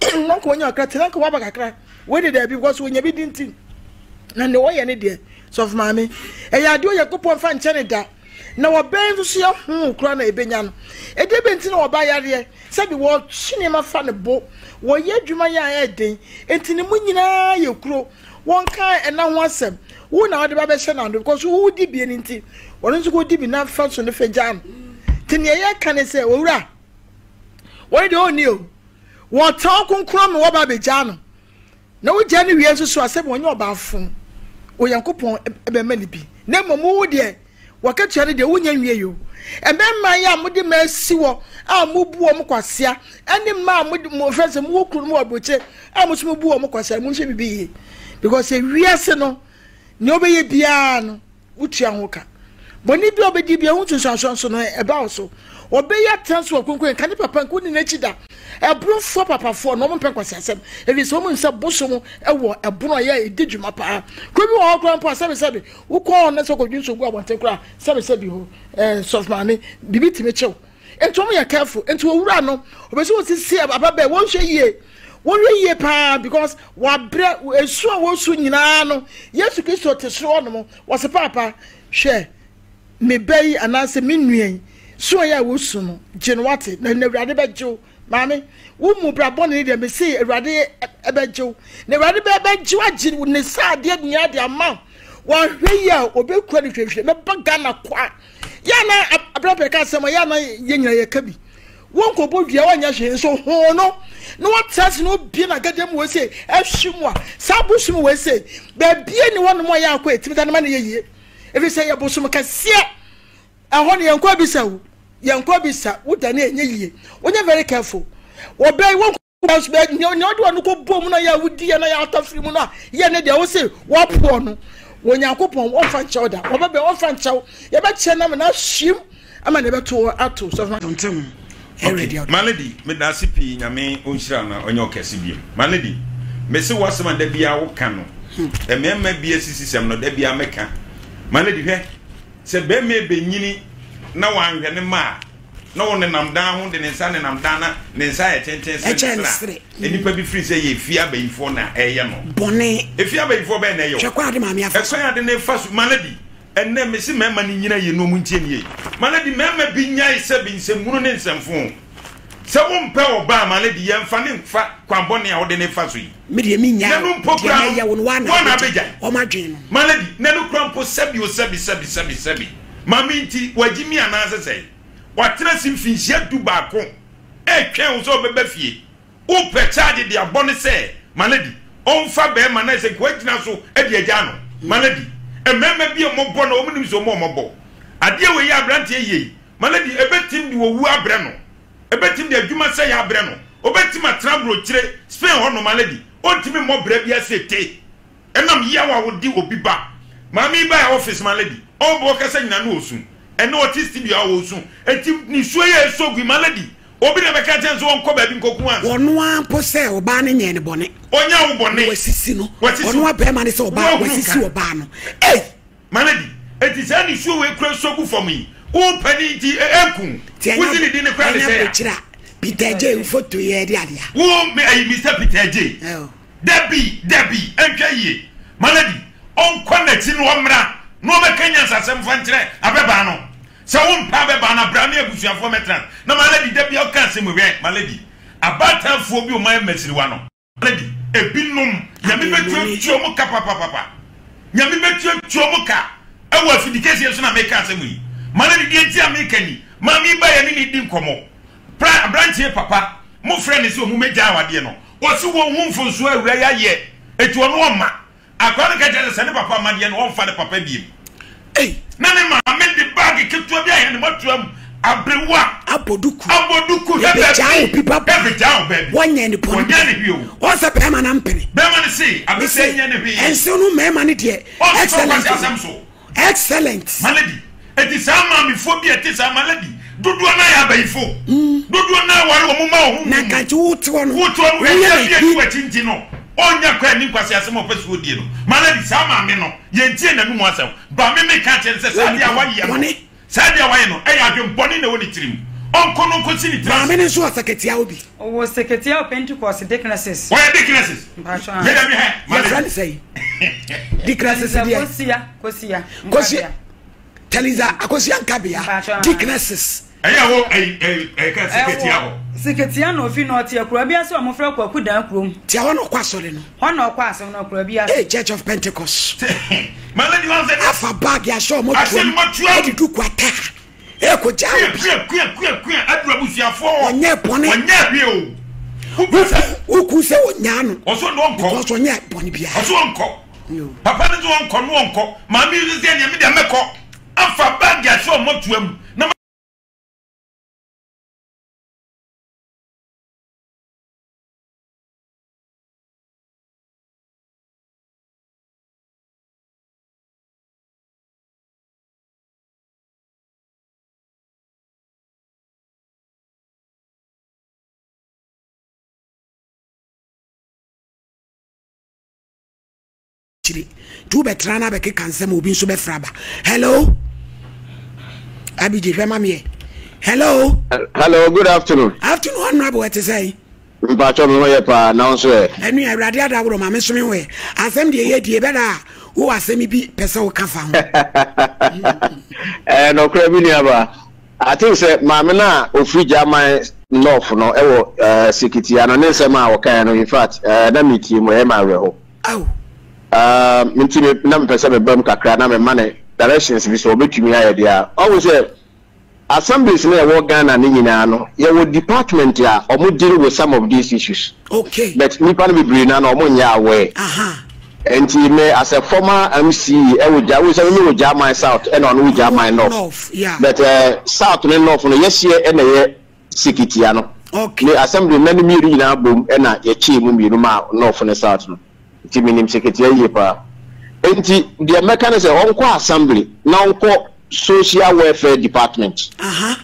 na nka wɔnya kakra te na nka waba kakra wei de daabi because wɔnya bi di nti na ne wɔyɛ ne deɛ sɔfo maame ɛyɛ adeɛ Onyankopɔn mfa nkyɛ ne da na wɔbɛn nso so yɛ ho kora na ebenya no ɛdeɛ bɛnti na wɔba yareɛ Sɛbi wɔtwe nneɛma fa ne bo, wɔyɛ adwuma yɛ a ɛyɛ den, enti ne mu nyinaa yɛ kuro. Wɔnka ɛna ho asɛm. Wo na wode ba bɛhyɛ n'ano because wo di bie no nti, ɔno nso kɔdi bi na fa so no fɛ gyaa no. Nti nea yɛka ne sɛ, owura, wɔn deɛ ɔnni o. Wɔtɔn kronkron ma wɔba abɛgyaa no. Na wogyaa no wie nso so a, sɛbi ɔnyɛ ɔbaafo, Onyankopɔn bɛma no bi. Na mmom wo deɛ, w'akatua no deɛ wonnya nwiei o. Mmarima yi a mode mmaa asi hɔ a mobu wɔn kwasea, ɛne mmaa a mode mo fɛ sɛ mowɔ kunu mu wɔ aburokyire a mo nso mobu wɔn kwasea, monhwɛ biribi yie. Because ewiase no, nea wobɛyɛ biara no, wotua ho ka. Bɔne bi a ɔbɛdi bi a, ho nsunsuansoɔ nso no, ɛba wo so. Ɔbɛyi atena so wɔ kronkron nka ne papa nka wonni n'akyi da. Ɛbonofoɔ papafoɔ no, wɔmpɛ nkwaseasɛm, ɛfiri sɛ wɔn nim sɛ bosom wɔ ɛbono a ɛyɛ ɛdi dwuma paa. Kuro bi wɔ hɔ koraa mpo a sɛbesɛbe wokɔ hɔ na sɛ kɔdwi nsuo gu abɔnten koraa sɛbesɛbe hɔ ɛɛ sɔfo maame biribi tumi kyew. Nti wɔn yɛ careful. Nti owura no ɔbɛsɛ wɔsisi ababɛ wɔnhwɛ yie wɔnhwɛ yie paa because wabrɛ esu a wɔsu nyinaa no Yesu Kristo te soro hɔnom wɔsi paapa hwɛ me ba yi anaasɛ me nua yi su a yɛ a wɔsu no gye no wate na na awurade bɛgye wo maame wo mu bra bɔne ne deɛ mese awurade ɛbɛgye wo na awurade bɛgye wo agye ne saa adeɛ nyinaa de ama wo wɔahwɛ yie a ɔbɛkura ne hwehwɛ mɛba Ghana kwa Yɛ a na abrabra ka asɛm a yɛ a na yɛn nyinaa yɛka bi. Wonkɔbɔ dua wɔnyɛ hwee nso hoo no na wɔtra ase na obie n'agada mu wɔ se ɛhwe mu a saa bosom wɔ se baabie ne wɔnom a yɛ akɔ ɛtumi da no ma no yɛ yie ɛfiri sɛ yɛ bosom kɛseɛ ɛhɔ no yɛnkɔ abisa wo yɛnkɔ abisa wo da no ɛnyɛ yie wonyɛ very careful wɔbɛn wɔnkɔ Nanso bɛ nea nea ɔde ɔno kɔ bɔ mu na yɛ a wodi yɛ na yɛ atɔ firi mu no a yɛ ne deɛ wose wɔpoɔ no wɔ Nyankopɔn wɔmfa nkyɛw da wɔbɛbɛ wɔmfa nkyɛw yɛbɛkyɛ nam na ahwim ama na ɛbɛto ato sɔfo nte ho Okay, my lady, me dase pii nyame onhyira na ɔnyɛ ɔkɛse biom. My lady, me se wasɛm a da bia wo ka no. Mmarima bi asisi sɛm no da bia mɛka. My lady hwɛ, sɛ bɛrima ebenyini na wanhwɛ ne ma a na ɔnenam dan ho de ne nsa nenam dan na ne nsa yɛ tenten sene ne sere a, nnipa bi firi sɛ yɛ efie abayifoɔ na ɛyɛ no. Bɔne. Efie abayifoɔ bɛn na ɛyɛ o? Hwɛ kwan ade maame afa so. Ɛkwan ade ne fa so. Malady, ɛnnɛ mese mmarima no nyina yie na wɔn ntie me yie. Malady, mmarima bi nyae sɛbi nsɛmhunu ne nsɛmfoo. Sɛ wompɛ ɔbaa a, Malady, yɛmfa ne mfa kwan bɔne a wode ne fa so yi. Me deɛ me nyaa wo, deɛ mɛyɛ wo no woa na wobɛgyae. Wɔn adwene no. Malady, na ɛno kura mpo sɛbi o sɛbi sɛbi sɛbi sɛbi. Maame nti, wagye mi anaasɛ sɛn? Watena ase mfinhyia dubaako retwɛn wo sɛ wobɛba fie. Wopɛ charge de abɔ no sɛ my lady, ɔmfa barima na sɛ nka wagyina so de agyaa no. My lady, mmarima bi a wɔbɔ no, wɔnim sɛ wɔn a wɔbɔ. Adeɛ wei yɛ aberanteɛ yie yi, my lady, ɛbɛtim de owu abrɛ no. Ɛbɛtim de adwuma sɛeɛ abrɛ no. Ɔbɛtim atena aburokyire, Spain hɔ no, my lady, ɔntumi mmɔ bra bi ase te. Ɛnam yaw a wode obi ba. Maame yi bae office my lady, ɔrebɔ ɔkasa nyinaa na ɔresu. Ɛnnɛ ɔte studio a ɔresu. Enti nisuo yi a ɛsɔ gu yi, my lady, Obi na bɛka kyɛn so ɔnkɔ baabi nkɔku ansa. Ɔno ara mpo sɛ ɔbaa no nyɛɛ ne bɔne. Ɔnya wo bɔne. Na wasisi no. Ɔno a bɛrima no sɛ ɔbaa wasisi ɔbaa no. Ei! Malady, enti saa nisuo wei kura sɔ gu fam yi, wo panin nti ɛnku wo? Wosi ne din no kura ne sɛ ya? Ɛnyɛ Peter J foto yɛ de adeɛ. Wo me ayi Mr Peter J. Dabi dabi ɛntwa yie. Malady, ɔnkɔ n'akyi na ɔmmra na ɔmmɛka nyansasɛm fa nkyerɛ abɛbaa no. Sɛ wompɛ abɛbaa no a, bra ne abusuafoɔ mmɛtena. Na Malady da biara ɔka asɛm wei, hwɛ Malady, abaatan-foɔ bi ɔman mmasiriwa no. Lady, ebinom, Nyame bɛtuatua ɔmo ka papapapa. Nyame bɛtuatua ɔmo ka. Ɛwɔ afidikɛseɛ so na meka asɛm yi. Ma lady, deɛ nti a meka ni, maame yi baeɛ ne ne di nkɔmmɔ. Pra, abranteɛ papa, mo frɛ no sɛ ɔmo mɛgyae awadeɛ no. Ɔse wɔnhu mfonsoɔ a awura yi ayɛ, eti ɔno ɔmma. Akwadaa no ka kyerɛ sɛ sɛ ne papa mma deɛ no ɔmfa ne papa biem. Ei! Na ne maame de baage ketewa bi ayɛ ne mɔtoa mu. Aberewa. Abɔ duku. Abɔ duku hwɛ baabi. Ebegyaa obi ba ba. Ebegyaa wo baabi. Wɔnyɛ ne bɔne. Wɔnyɛ ne hwee o. Wɔn sɛ bɛrima no ampene. Bɛrima no se abɛsɛ nyɛ ne hwee. Ɛnsew no mmarima no deɛ. Excellent. Ɔnsɔ kwasi asɛm so. Excellent. Malady, eti saa maamefoɔ bi a ɛte saa malady, dodoɔ no ara yɛ abayifo. Dodoɔ no ara ware wɔn mma wɔ honhom mu. Na nka nti wote hɔ no. Wote hɔ no, ɛgya bi a ɛdi w'akyi nti no, ɔnnya kwan nni nkwaseasɛm a ɔpɛ sɛ ɔdie no. Malady, saa maame no, yɛntie n'anom asɛm. Ba me meka akyerɛ no sɛ saa adeɛ a wayɛ no, Saa deɛ wayɛ no ɛyɛ adwen bɔne na ɛwɔ ne tirim. Ɔnkɔ no nkɔsi ne tiri ase. Maame no nso wɔ sɛkɛtia hɔ bi. Ɔwɔ sɛkɛtia wɔ Pentecost Deaconesses. Ɔyɛ Deaconesses. Mpatsɔ Yɛ dɛm hɛ. Yɛfrɛ no sɛn? Deaconesses deɛ. Kosia Kosia. Kosia Teliza Akosia Nkabea. Mpatsɔ. Deaconesses. Ɛyɛ wɔ ɛyi ɛyi ɛka sɛkɛtia hɔ. Sɛkɛtia na ofi na ɔte akura bi ase a wɔfrɛ Kwaku Dan kurom. Tia hɔ na ɔkɔ asɔre no. Hɔ na ɔkɔ asɔre no akura bi ase. Hey Church of Pentecost. Malady wɔn sɛ. Afa bag ahyɛ ɔmo tuam ɛde duku ata ɛkɔ gya obi. Kua kua kua kua aduru abusuafoɔ hɔ. Ɔnyɛ bɔne. Ɔnyɛ hwee o. Woku sɛ ɔnyaa no. Ɔso no ɔnkɔ. Because ɔnyɛ bɔne biara. Ɔso ɔnkɔ. Papa no nso ɔnkɔ no ɔnkɔ. Maame yi nso sɛ nea me deɛ mɛkɔ. Afa bag ahyɛ ɔmo tuam na. Akyiri nti wobɛtra no abɛkeka nsɛm obi nso bɛfra aba. Hello Abigye hwɛ ma meɛ. Hello. Hello, good afternoon. Afternoon honorable ɛte sɛn? Mpatsɔ me ho yɛ paa na wo nso ɛ? Ɛnu awurade adaworo ma me nso me ho yɛ. Asɛm deɛ yɛ die bɛda a wowɔ asɛm bi pɛ sɛ woka fa ho. Ɛɛ nɔkorɛ me nuaba. I think sɛ maame no a ofiri German North no ɛwɔ ɛɛ Sekitia no ne nsɛm a ɔkaeɛ no in fact ɛɛ na metie mu ɛyɛ me awerɛho. Ao. Ɛɛ nti me na mepɛ sɛ meba mu kakra na mema no directions bi sɛ ɔbɛtumi ayɛ deɛ a. Ɔhu sɛ Assemblies no a ɛwɔ Ghana no nyinaa no, yɛwɔ department a wɔn deal with some of these issues. Okay. But nnipa no bebree no ara no wɔn nyɛ aware. Aha. Nti me as a former MC ɛwɔ Gya, wohu sɛ me mewɔ Gyaman South ɛna ɔno wɔ Gyaman North. North, yeah. But eh, South ne North no yɛhyeɛ ɛna ɛyɛ Sekitia no. Okay. Me assembly nna no mmienu nyinaa bom ɛna yɛkyɛɛ mu mmienu maa North ne South no. Nti menim Seketia yie paa. Nti deɛ mɛka ne sɛ ɔnkɔ assembly na ɔnkɔ Social Welfare Department. Aha.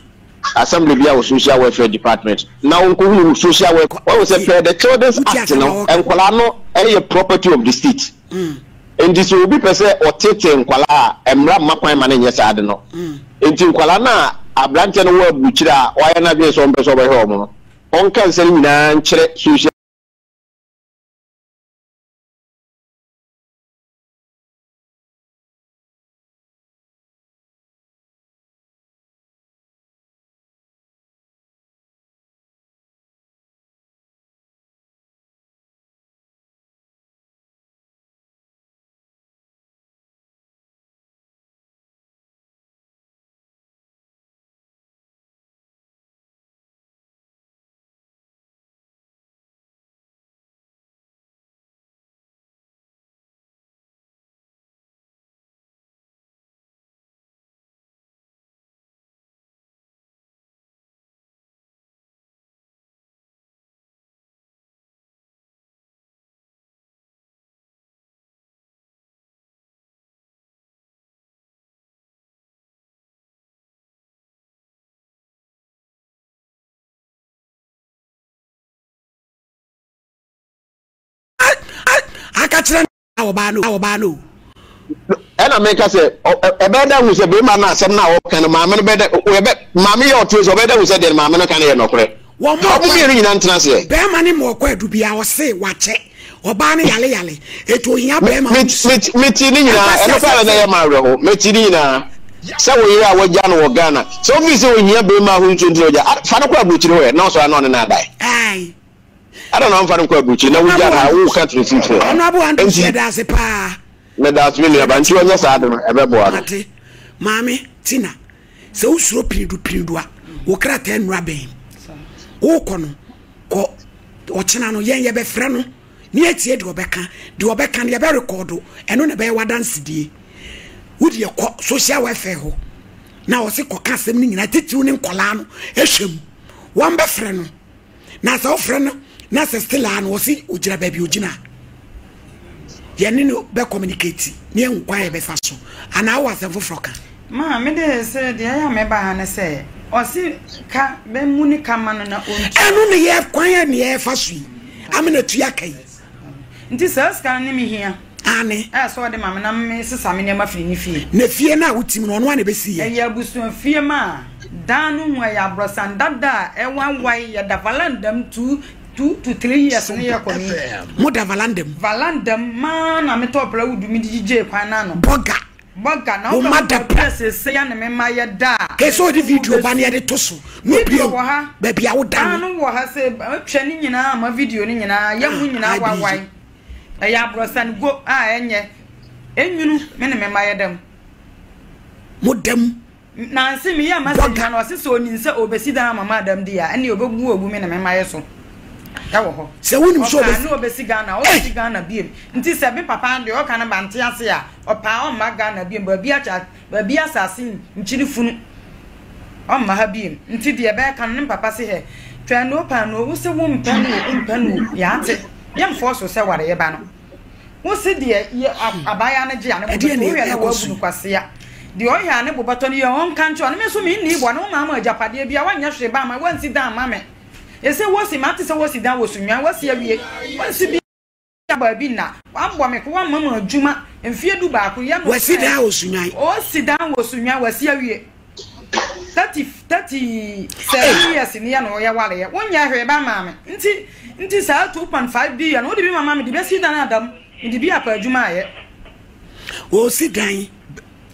Assembly bi a wɔ Social Welfare Department na ɔnkɔhunu social welfare. Wahu sɛ per the Children's Act no, nkwadaa no yɛ property of the state. Nti sɛ obi pɛ sɛ ɔtete nkwadaa a, mmara mma kwan ma no nyɛ saa ade no. Nti nkwadaa no a aberanteɛ no wɔ aburukyire a wayɛ n'adwene sɛ ɔmpɛ sɛ ɔbɛhwɛ wɔn no, ɔnka nsɛm no nyinaa nkyerɛ social. kyerɛ ɔbaa no ɔbaa no. Ɛna meka sɛ ɛbɛyɛ dɛ hu sɛ bɛrima no asɛm no a ɔka no maame no bɛyɛ dɛ ɛbɛ maame yɛ ɔte sɛ ɔbɛyɛ dɛ hu sɛ deɛ maame no ka no yɛ nɔkorɛ. Wɔn mo mmienu nyinaa ntena aseɛ. Bɛrima ne ma ɔkɔ adu bia ɔse wakyɛ ɔbaa no yale yale etu ohia bɛrima ho su. Meti ne nyinaa ɛno koraa na ɛyɛ ma awerɛho meti ne nyinaa sɛ wo yere a wagya no wɔ Ghana sɛ wofii sɛ ohia bɛrima ho nsuo nti na ɔgya fa no kɔ aburokyire hɔ ɛ na ɔsɔre na ɔne no adae. Ae. Adɛn na wamfa no nkɔ aburokyire na wogya no ha woka tene firi Honorable Andrews yɛda ase paa. Meda ase me nuaba nti ɔnyɛ saa ade no ɛbɛboa no. Mate. Maame Tina, sɛ wosuro pinidu pinidu a, wo krataa nnura bɛn. Wokɔ no, kɔ ɔkyena no yɛn yɛbɛfrɛ no ne yɛatie deɛ ɔbɛka. Deɛ ɔbɛka no yɛbɛrekɔdo, ɛno na ɛbɛyɛ w'adansedie. Wo deɛ kɔ social welfare hɔ na ɔse kɔka asɛm no nyinaa titiriw ne nkɔlaa no ɛhwɛ mu. Wɔn bɛfrɛ no. Na sɛ wofrɛ no na sɛ still a na ɔse ogyina baabi ogyina a, yɛne no bɛ communicate na yɛahu kwan a yɛbɛfa so. Anaa wowɔ asɛm foforɔ ka? Ma me de sɛ deɛ ɛyɛ a meba ha ne sɛ ɔse ka bɛ mu ne ka ma no na ɔntua. Ɛno ne yɛ kwan a ne yɛfa so yi amena tua ka yi. Nti saa sika no ne me hia. Aane. Ɛyɛ sɛ ɔde ma me na me sesa me nneɛma firi ne fie. Na fie no a wotim no ɔno ara na ɛbɛsi yɛ. Ɛyɛ abusua fie ma dan no ho ɛyɛ abrɔsan dada a ɛwanwae yɛda valanda mu 2 to 3 years ne yɛkɔ ne. Mo da valanda mu. Valanda mu maa na me tɔɔ plywood mi de gyigyee kwan no ano. Bɔga. Bɔga na wopɛ mo bɔ sese ya ne me ma yɛ da a. Kɛsɛ ɔde video ba ne yɛde to so. Video wɔ ha. Baabi a woda no. Dan no wɔ ha sɛ atwa ne nyinaa ama video no nyinaa yɛ mu nyinaa wawae. Ɛyɛ abrɔsan go a ɛnyɛ. Enwunu me ne me mma yɛ da mu. Mo da mu. Nanse me yɛ message ma no ɔse sɛ onim sɛ obesi dan ama madam di a ɛne obebu ogu me ne me mma yɛ so ɛwɔ hɔ. Sɛ wonim sɛ obesi. Ɔkaa ne obesi Ghana obesi Ghana biem nti sɛ me papa deɛ ɔka no mante ase a ɔpaa ɔmma Ghana biem baabi akyɛ baabi asase nkyiri funu ɔmma ha biem nti deɛ bɛɛka no ne papa se hɛ twɛn paanoo wo se wo mpɛ no o mpɛ no o yɛate yɛmfɔɔ so sɛ ware yɛ ba no. Wo se deɛ yɛ abaayaa no gye a ne bo bɛtɔ, wohwɛ na woabu no kwasea. Deɛ ɔyɛ a ne bo bɛtɔ no yɛ ɔnka nkyerɛ wo. Ne me nso mennii bɔne, wo maa me agyapadeɛ biara, woanyɛ hwee ba amma, woansi dan amma me. Ese wosi, mate sɛ wosi dan wɔ Sunnwan, woasi awie, woansi bi baabi nna, woabɔ me ko, woamma me adwuma mfeɛ dubaako, yɛ no Wasi dan wɔ Sunnwan. Ɔsi dan wɔ Sunnwan, wasi awie. 30 37 years ni yɛ na ɔyɛ wale yɛ wonyɛ hwee ba maa me nti nti saa 2.5 billion wode bi mama me de bɛsi dan adam me de bi akɔ adwuma ayɛ. Ɔsi dan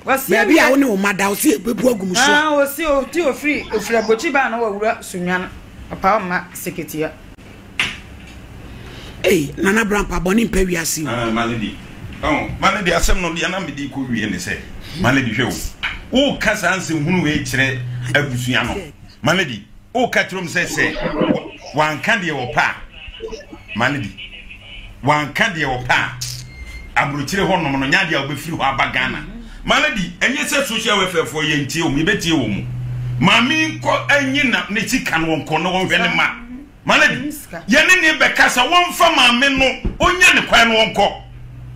baabi a wo ne wo ma da ɔsi ebebu agu mu so a. Ah ɔsi ɔti ofiri ofiri abɔkyi baa na wawura sunwan ɔpa ɔma seketia. Ei Nana Brampa bɔne mpɛ wiase o. Ah Malady oh Malady asɛm no deɛ na mede kɔ wie ne sɛ Malady hwɛ o woka saa nsɛmhunu wei kyerɛ abusua no Malady woka kyerɛ m sɛ sɛ wanka deɛ wɔpɛ a Malady wanka deɛ wɔpɛ a aburokyire hɔ nom no nyɛ adeɛ a wobɛfiri hɔ aba Ghana Malady ɛnyɛ sɛ social welfare foɔ yɛntie wɔn yɛbɛtie wɔn mu maame nkɔ anyi na ne sika no wɔnkɔ na wɔnhwɛ ne ma Malady, yɛne ne bɛkasa, wɔmfa maame no, ɔnya ne kwan no ɔnkɔ,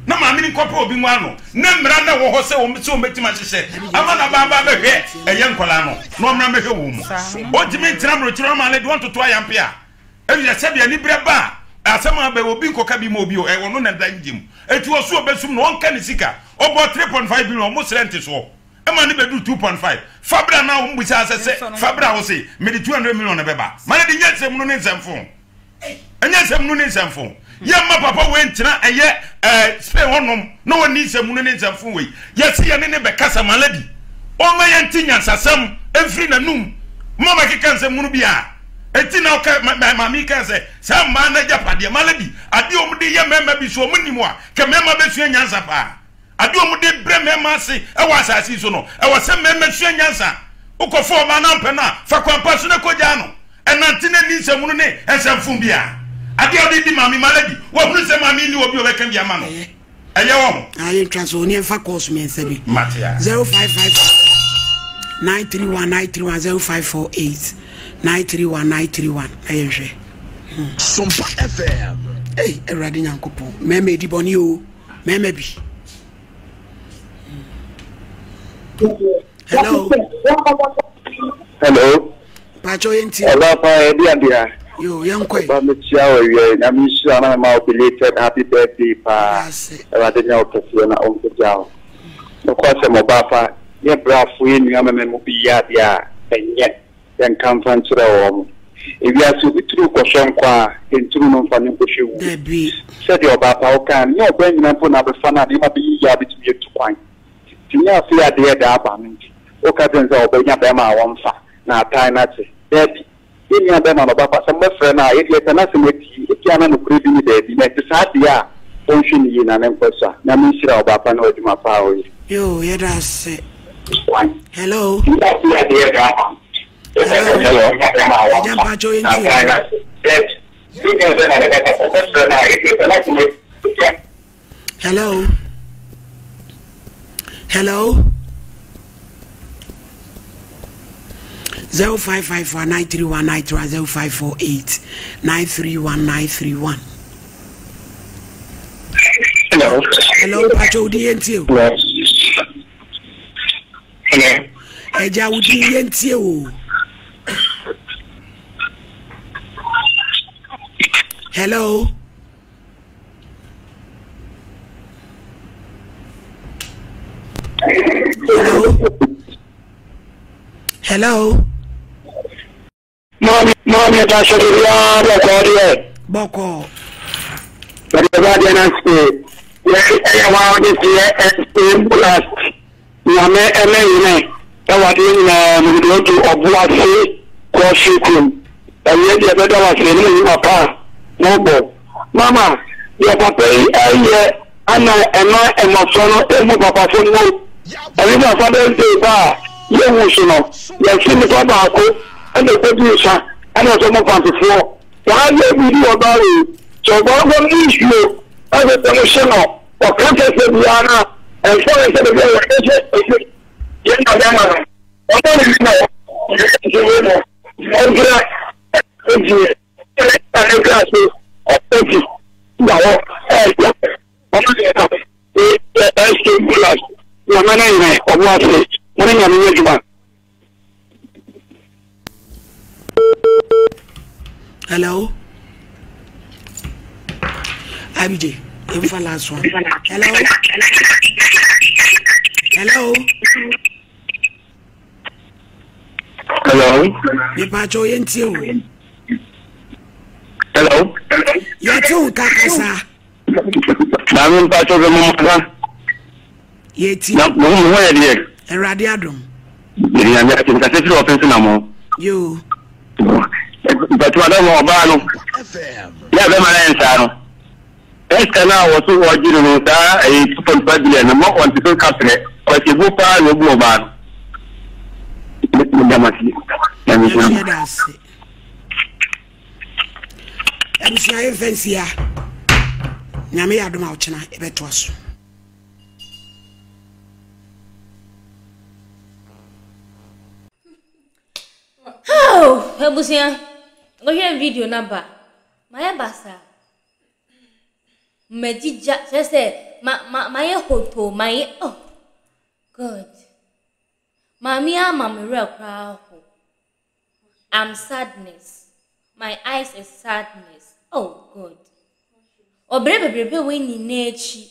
na maame no nkɔpɛ obi nwa no, na mmara no ɛwɔ hɔ sɛ wɔn sɛ wɔbɛtumi ahyehyɛ ama na baaba bɛhwɛ ɛyɛ nkwadaa no, na ɔmmra mmɛhwɛ wɔn mu. Ɔntumi ntena mmerekyerɛ ɔma Malady wɔntoto ayampe a, ɛfiri sɛ sɛdeɛ aniberɛ ba a, asɛm a bɛ obi nkɔka bi ma obi o, ɛwɔ no na ɛda ngye mu. Eti ɔso ɔbɛsum no, ɔnka ne sika, ɔbɔ 3.5 billion, ɔmo srɛ ntesoɔ. Ɛma no bɛduru 2.5. Fa bra na wɔn bisa sɛ sɛ fa bra wo se mede 200 million na bɛba. Ma no de nyɛ nsɛmunu ne nsɛmfo. Ɛnyɛ nsɛmunu ne nsɛmfo. Yɛmma papa wei ntena ɛyɛ ɛɛ Spain hɔnom na wɔnni nsɛmunu ne nsɛmfo wei. Yɛse yɛne ne bɛkasa ma lady. Ɔmma yɛnte nyansasɛm mfiri n'anum. Mma ɔmɛkeka nsɛmunu biara. Enti na ɔka ma ma maame yi kaa sɛ saa mmaa no agyapadeɛ ma lady adeɛ a wɔde yɛ mmarima bi so wɔn nim a kɛ mmarima bɛsua nyansa paa. Ade a wɔde brɛ mmarima ase wɔ asase yi so no, ɛwɔ sɛ mmarima sua nyansa. Wokɔfa ɔbaa na ampɛ no a, fa kwan pa so na kogyaa no. Ɛnante na nni nsɛmhunu ne nsɛmfom biara. Ade a wode di Maame Malady, wahunu sɛ Maame nni obi a ɔbɛka bi ama no. Ɛyɛ wɔ ho. Ah, yɛntwa so ne yɛmfa calls mmiɛnsa bi. Mate a. 055 931 931 0548 931 931 na yɛnhwɛ. Hmm. Sompa FM. Ei, Awurade Nyankopɔn, mmarima edi bɔne o. Mɛma bi. Hello. Hello. Pacho yɛn ti. Ɔba pa ɛdi abia. Yo, yɛnkɔ yi. Ɔba mekyia wo awia yi. Nyame nhyira na mema wo belated happy birthday paa. Awurade nyɛ wo kɛseɛ na ɔmpagya wo. Nokwasɛm ɔbaa pa, yɛ brafo yɛ nua mɛmɛ mu bi yɛ adeɛ a ɛnyɛ yɛnka mfa nkyerɛ wɔn. Ewiase obi turu kɔhwɛ nkwa a, ɛnturu no mfa no nkɔhwɛ wuo. Dabi. Sɛdeɛ ɔbaa pa wokaa no, nyɛ ɔbaa nyina mpo na abɛfa no a nneɛma bɛyɛ yie a wobɛtumi atu kwan. Nti nyɛ afei adeɛ ɛda aba no nti woka kyerɛ no sɛ ɔbɛnya bɛrima a wɔmfa na atan no akye. Dabi. Yɛn nua bɛrima no ɔba pa, sɛ mobɛfrɛ no a, yɛdeɛ yɛpɛ n'asɛm atie. Ebia na nokorɛ bi nni baabi, na ɛte saa deɛ a, ɔnhwɛ no yie na ne nkɔ so a. Nyame nhyira ɔbaa pa ne w'adwuma pa a woyɛ. Yoo yɛda ase. Hello. Hello. Agya mpakyɛw yɛn ti o. Hello. Hello. 0554 931 931 0548 931 931. Hello. Hello, Pacho, di yentie o. Hello. Hello. Ẹja wudi yentie o. Hello. Hello. Hello. Maame maame ɛta sɛ de biara bɔkɔɔ deɛ. Bɔkɔɔ. Ɛde ɛba deɛ na se yɛ ɛyɛ wa ɔde se yɛ ɛse last nyame ɛne yene ɛwɔ adeɛ nyinaa mu de otu ɔbo ase kɔɔhye kurom ɛyɛ deɛ ɛbɛda wase ne nnwuma pa a mobɔ mama deɛ papa yi ɛyɛ ana ɛma mmɔfra no ɛmu papafo no ɛne na Father's Day ba a yɛwu so no yɛse nipa baako ɛna ɛkɔdi nsa ɛna ɔsɛ ɔmo fantefoɔ saa yɛ biribi wɔ baa wei sɛ ɔbaa bɔ no nsuo ɛsɛ sɛ mo hyɛ no ɔka kɛsɛ biara no a ɛmfa ne sɛ baabi a yɛka sɛ ɛsɛ yɛn na bɛma no ɔma ne bi na ɔyɛ no ɔgyina ɛgyina ɛna ɛka so ɔpɛti da hɔ ɛɛya ɔmo deɛ na ɛsɛ bulas nyame no nyɛ ɔmo ase mo ne nyame nyɛ adwuma. Hello. IBJ, yɛmfa last one. Hello. Hello. Hello. Mepaakyɛw yɛntie o. Hello. Yɛte wo nka kasa. Maame mpaakyɛw bɛ mo maka. Yɛti. Na mo ho yɛ deɛ. Awurade adom. Yɛde nyame ase nkasa firi ɔpɛ so na mo. Yoo. Mpaakyɛw adam ɔbaa no. Yɛ abɛma no yɛ nsaa no. Ɛsika no a wɔso wɔgye no no saa ɛyɛ 2.5 billion no ma ɔnte so kaprɛ. Ɔhyɛ paa na obu ɔbaa no. Meda mo ase. Nyame nhyira mo. Yɛda ase. Abusua yɛmfa nsia. Nyame yɛ adom a ɔkyena yɛbɛtoa so. Oh, abusua, wohwɛ video no aba. Mayɛ basaa. Magyigya, kyerɛ sɛ ma ma mayɛ hotoo, mayɛ oh God. Maame yi ama me werɛ koraa ho. I'm sadness. My eyes is sadness. Oh God. Ɔbrɛ bebrebe wei nyinaa akyi.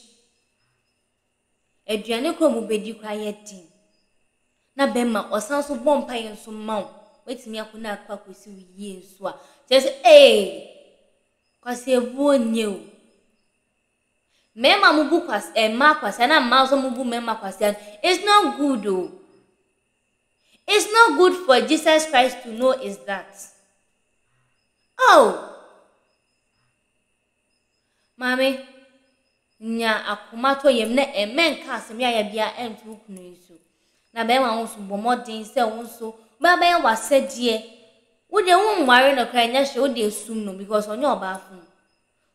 Aduane koraa a wɔbɛdi koraa yɛ den. Na bɛrima ɔsan nso bɔ mpaeɛ nso ma wo. Woatumi akɔ na akɔ akɔsi wo yie nso a, kyerɛ sɛ ee, kwaseɛbuo nyɛ o. Mmarima a mobu kwas eh, mmaa kwasea na mmaa nso mobu mmarima kwasea no, it's not good o. It's not good for Jesus Christ to know is that. Oh! Maame, nya akomatɔyam na mmɛnka asɛm yaya biara ɛnto wo kunu yi so. Na bɛrima wo nso bɔ mmɔden sɛ wo nso wobɛbɛyɛ w'asɛdeɛ. Wo deɛ wonware no koraa ɛnyɛ hwee, wo deɛ sum no because ɔnyɛ ɔbaa funu.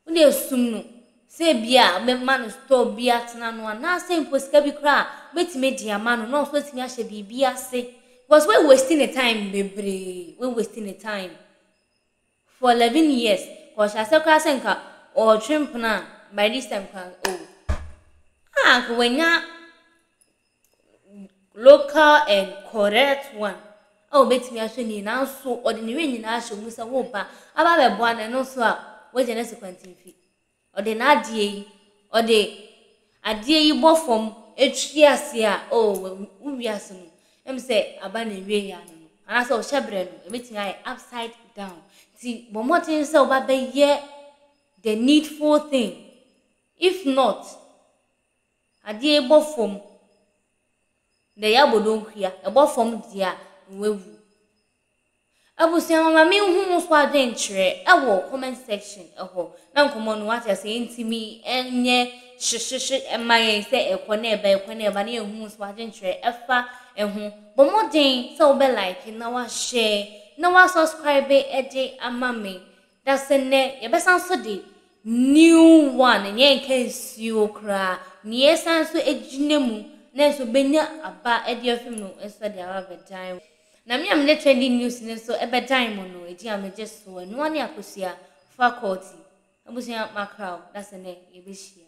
Wo deɛ sum no sɛ ebia wobɛma no store bi atena no anaasɛ mpo sika bi koraa a wobɛtumi de ama no na ɔnso atumi ahyɛ biribi ase because wo waste ne time bebree, wo waste ne time. For 11 years nka ɔhyɛ aseɛ koraa sɛ nka ɔretwe mpena a by this time koraa oh ah nka wanya local and correct one. a ɔbɛtumi ahwɛ no yie nanso ɔde ne werɛ nyinaa ahyɛ wo mu sɛ woreba aba abɛboa no ɛno nso a woagya no asi kwantemfi. Ɔde n'adeɛ yi, ɔde adeɛ yi bɔ fam twi ase a, oh, wo wiase no, ɛm sɛ aba na ewie yɛ ano no, anaasɛ ɔhyɛ berɛ no, ɛbɛtumi ayɛ upside down. Nti bɔ mmɔden sɛ woba bɛyɛ the needful thing. If not, adeɛ yi bɔ fam, na ɛyɛ abɔdɔnkua, ɛbɔ fam deɛ a, na wawu. Abusua mama me nhu mo so adwenkyerɛ ɛwɔ comment section ɛhɔ na nkɔmɔ no wate ase ɛntumi ɛnyɛ hyehyehye ɛma yɛn sɛ ɛkɔ na ɛba ɛkɔ na ɛba na yɛn hu mo so adwenkyerɛ ɛfa ɛho bɔ mmɔden sɛ wobɛ like na wa share na wa subscribe ɛde ama me da sɛ nnɛ yɛbɛsan so de new one ɛnyɛ nka nsuo koraa nea ɛsan so ɛgyina mu na nso bɛnya aba ɛde afim no nso de aba bɛdan Na me a mede trending news no nso bɛdan mo no, edin a megye so, ɛnoa ne Akosua Faculty. Abusua makra wo, da sɛ nɛ yɛbɛhyia.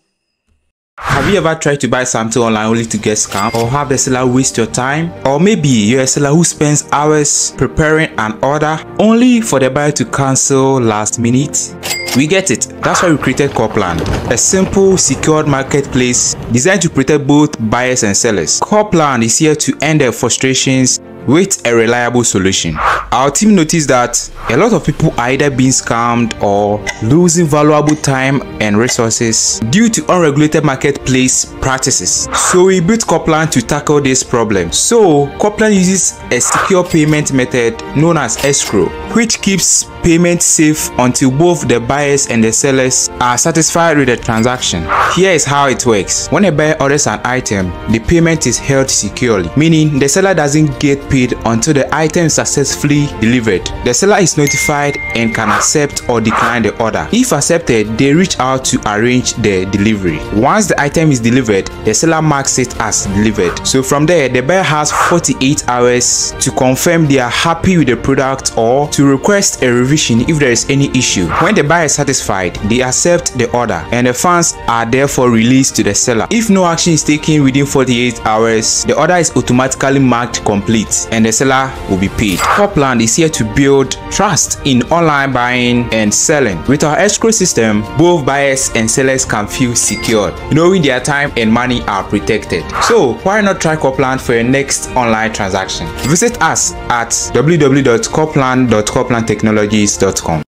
Have you ever tried to buy something online only to get scammed or have the seller waste your time? Or maybe you're a seller who spends hours preparing an order only for the buyer to cancel last minute? We get it. That's why we created Copland, a simple, secured marketplace designed to protect both buyers and sellers. Copland is here to end their frustrations with a reliable solution. Our team noticed that a lot of people are either being scammed or losing valuable time and resources due to unregulated marketplace practices. So we built Copland to tackle this problem. So Copland uses a secure payment method known as escrow, which keeps payment safe until both the buyers and the sellers are satisfied with the transaction. Here is how it works. When a buyer orders an item, the payment is held securely, meaning the seller doesn't get paid until the item is successfully delivered. The seller is notified and can accept or decline the order. If accepted, they reach out to arrange the delivery. Once the item is delivered, the seller marks it as delivered. So from there, the buyer has 48 hours to confirm they are happy with the product or to request a revision if there is any issue. When the buyer is satisfied, they accept the order and the funds are therefore released to the seller. If no action is taken within 48 hours, the order is automatically marked complete and the seller will be paid. Copland is here to build trust in online buying and selling. With our escrow system, both buyers and sellers can feel secured, knowing their time and money are protected. So why not try Copland for your next online transaction? Visit us at www.copland.coplandtechnologies.com.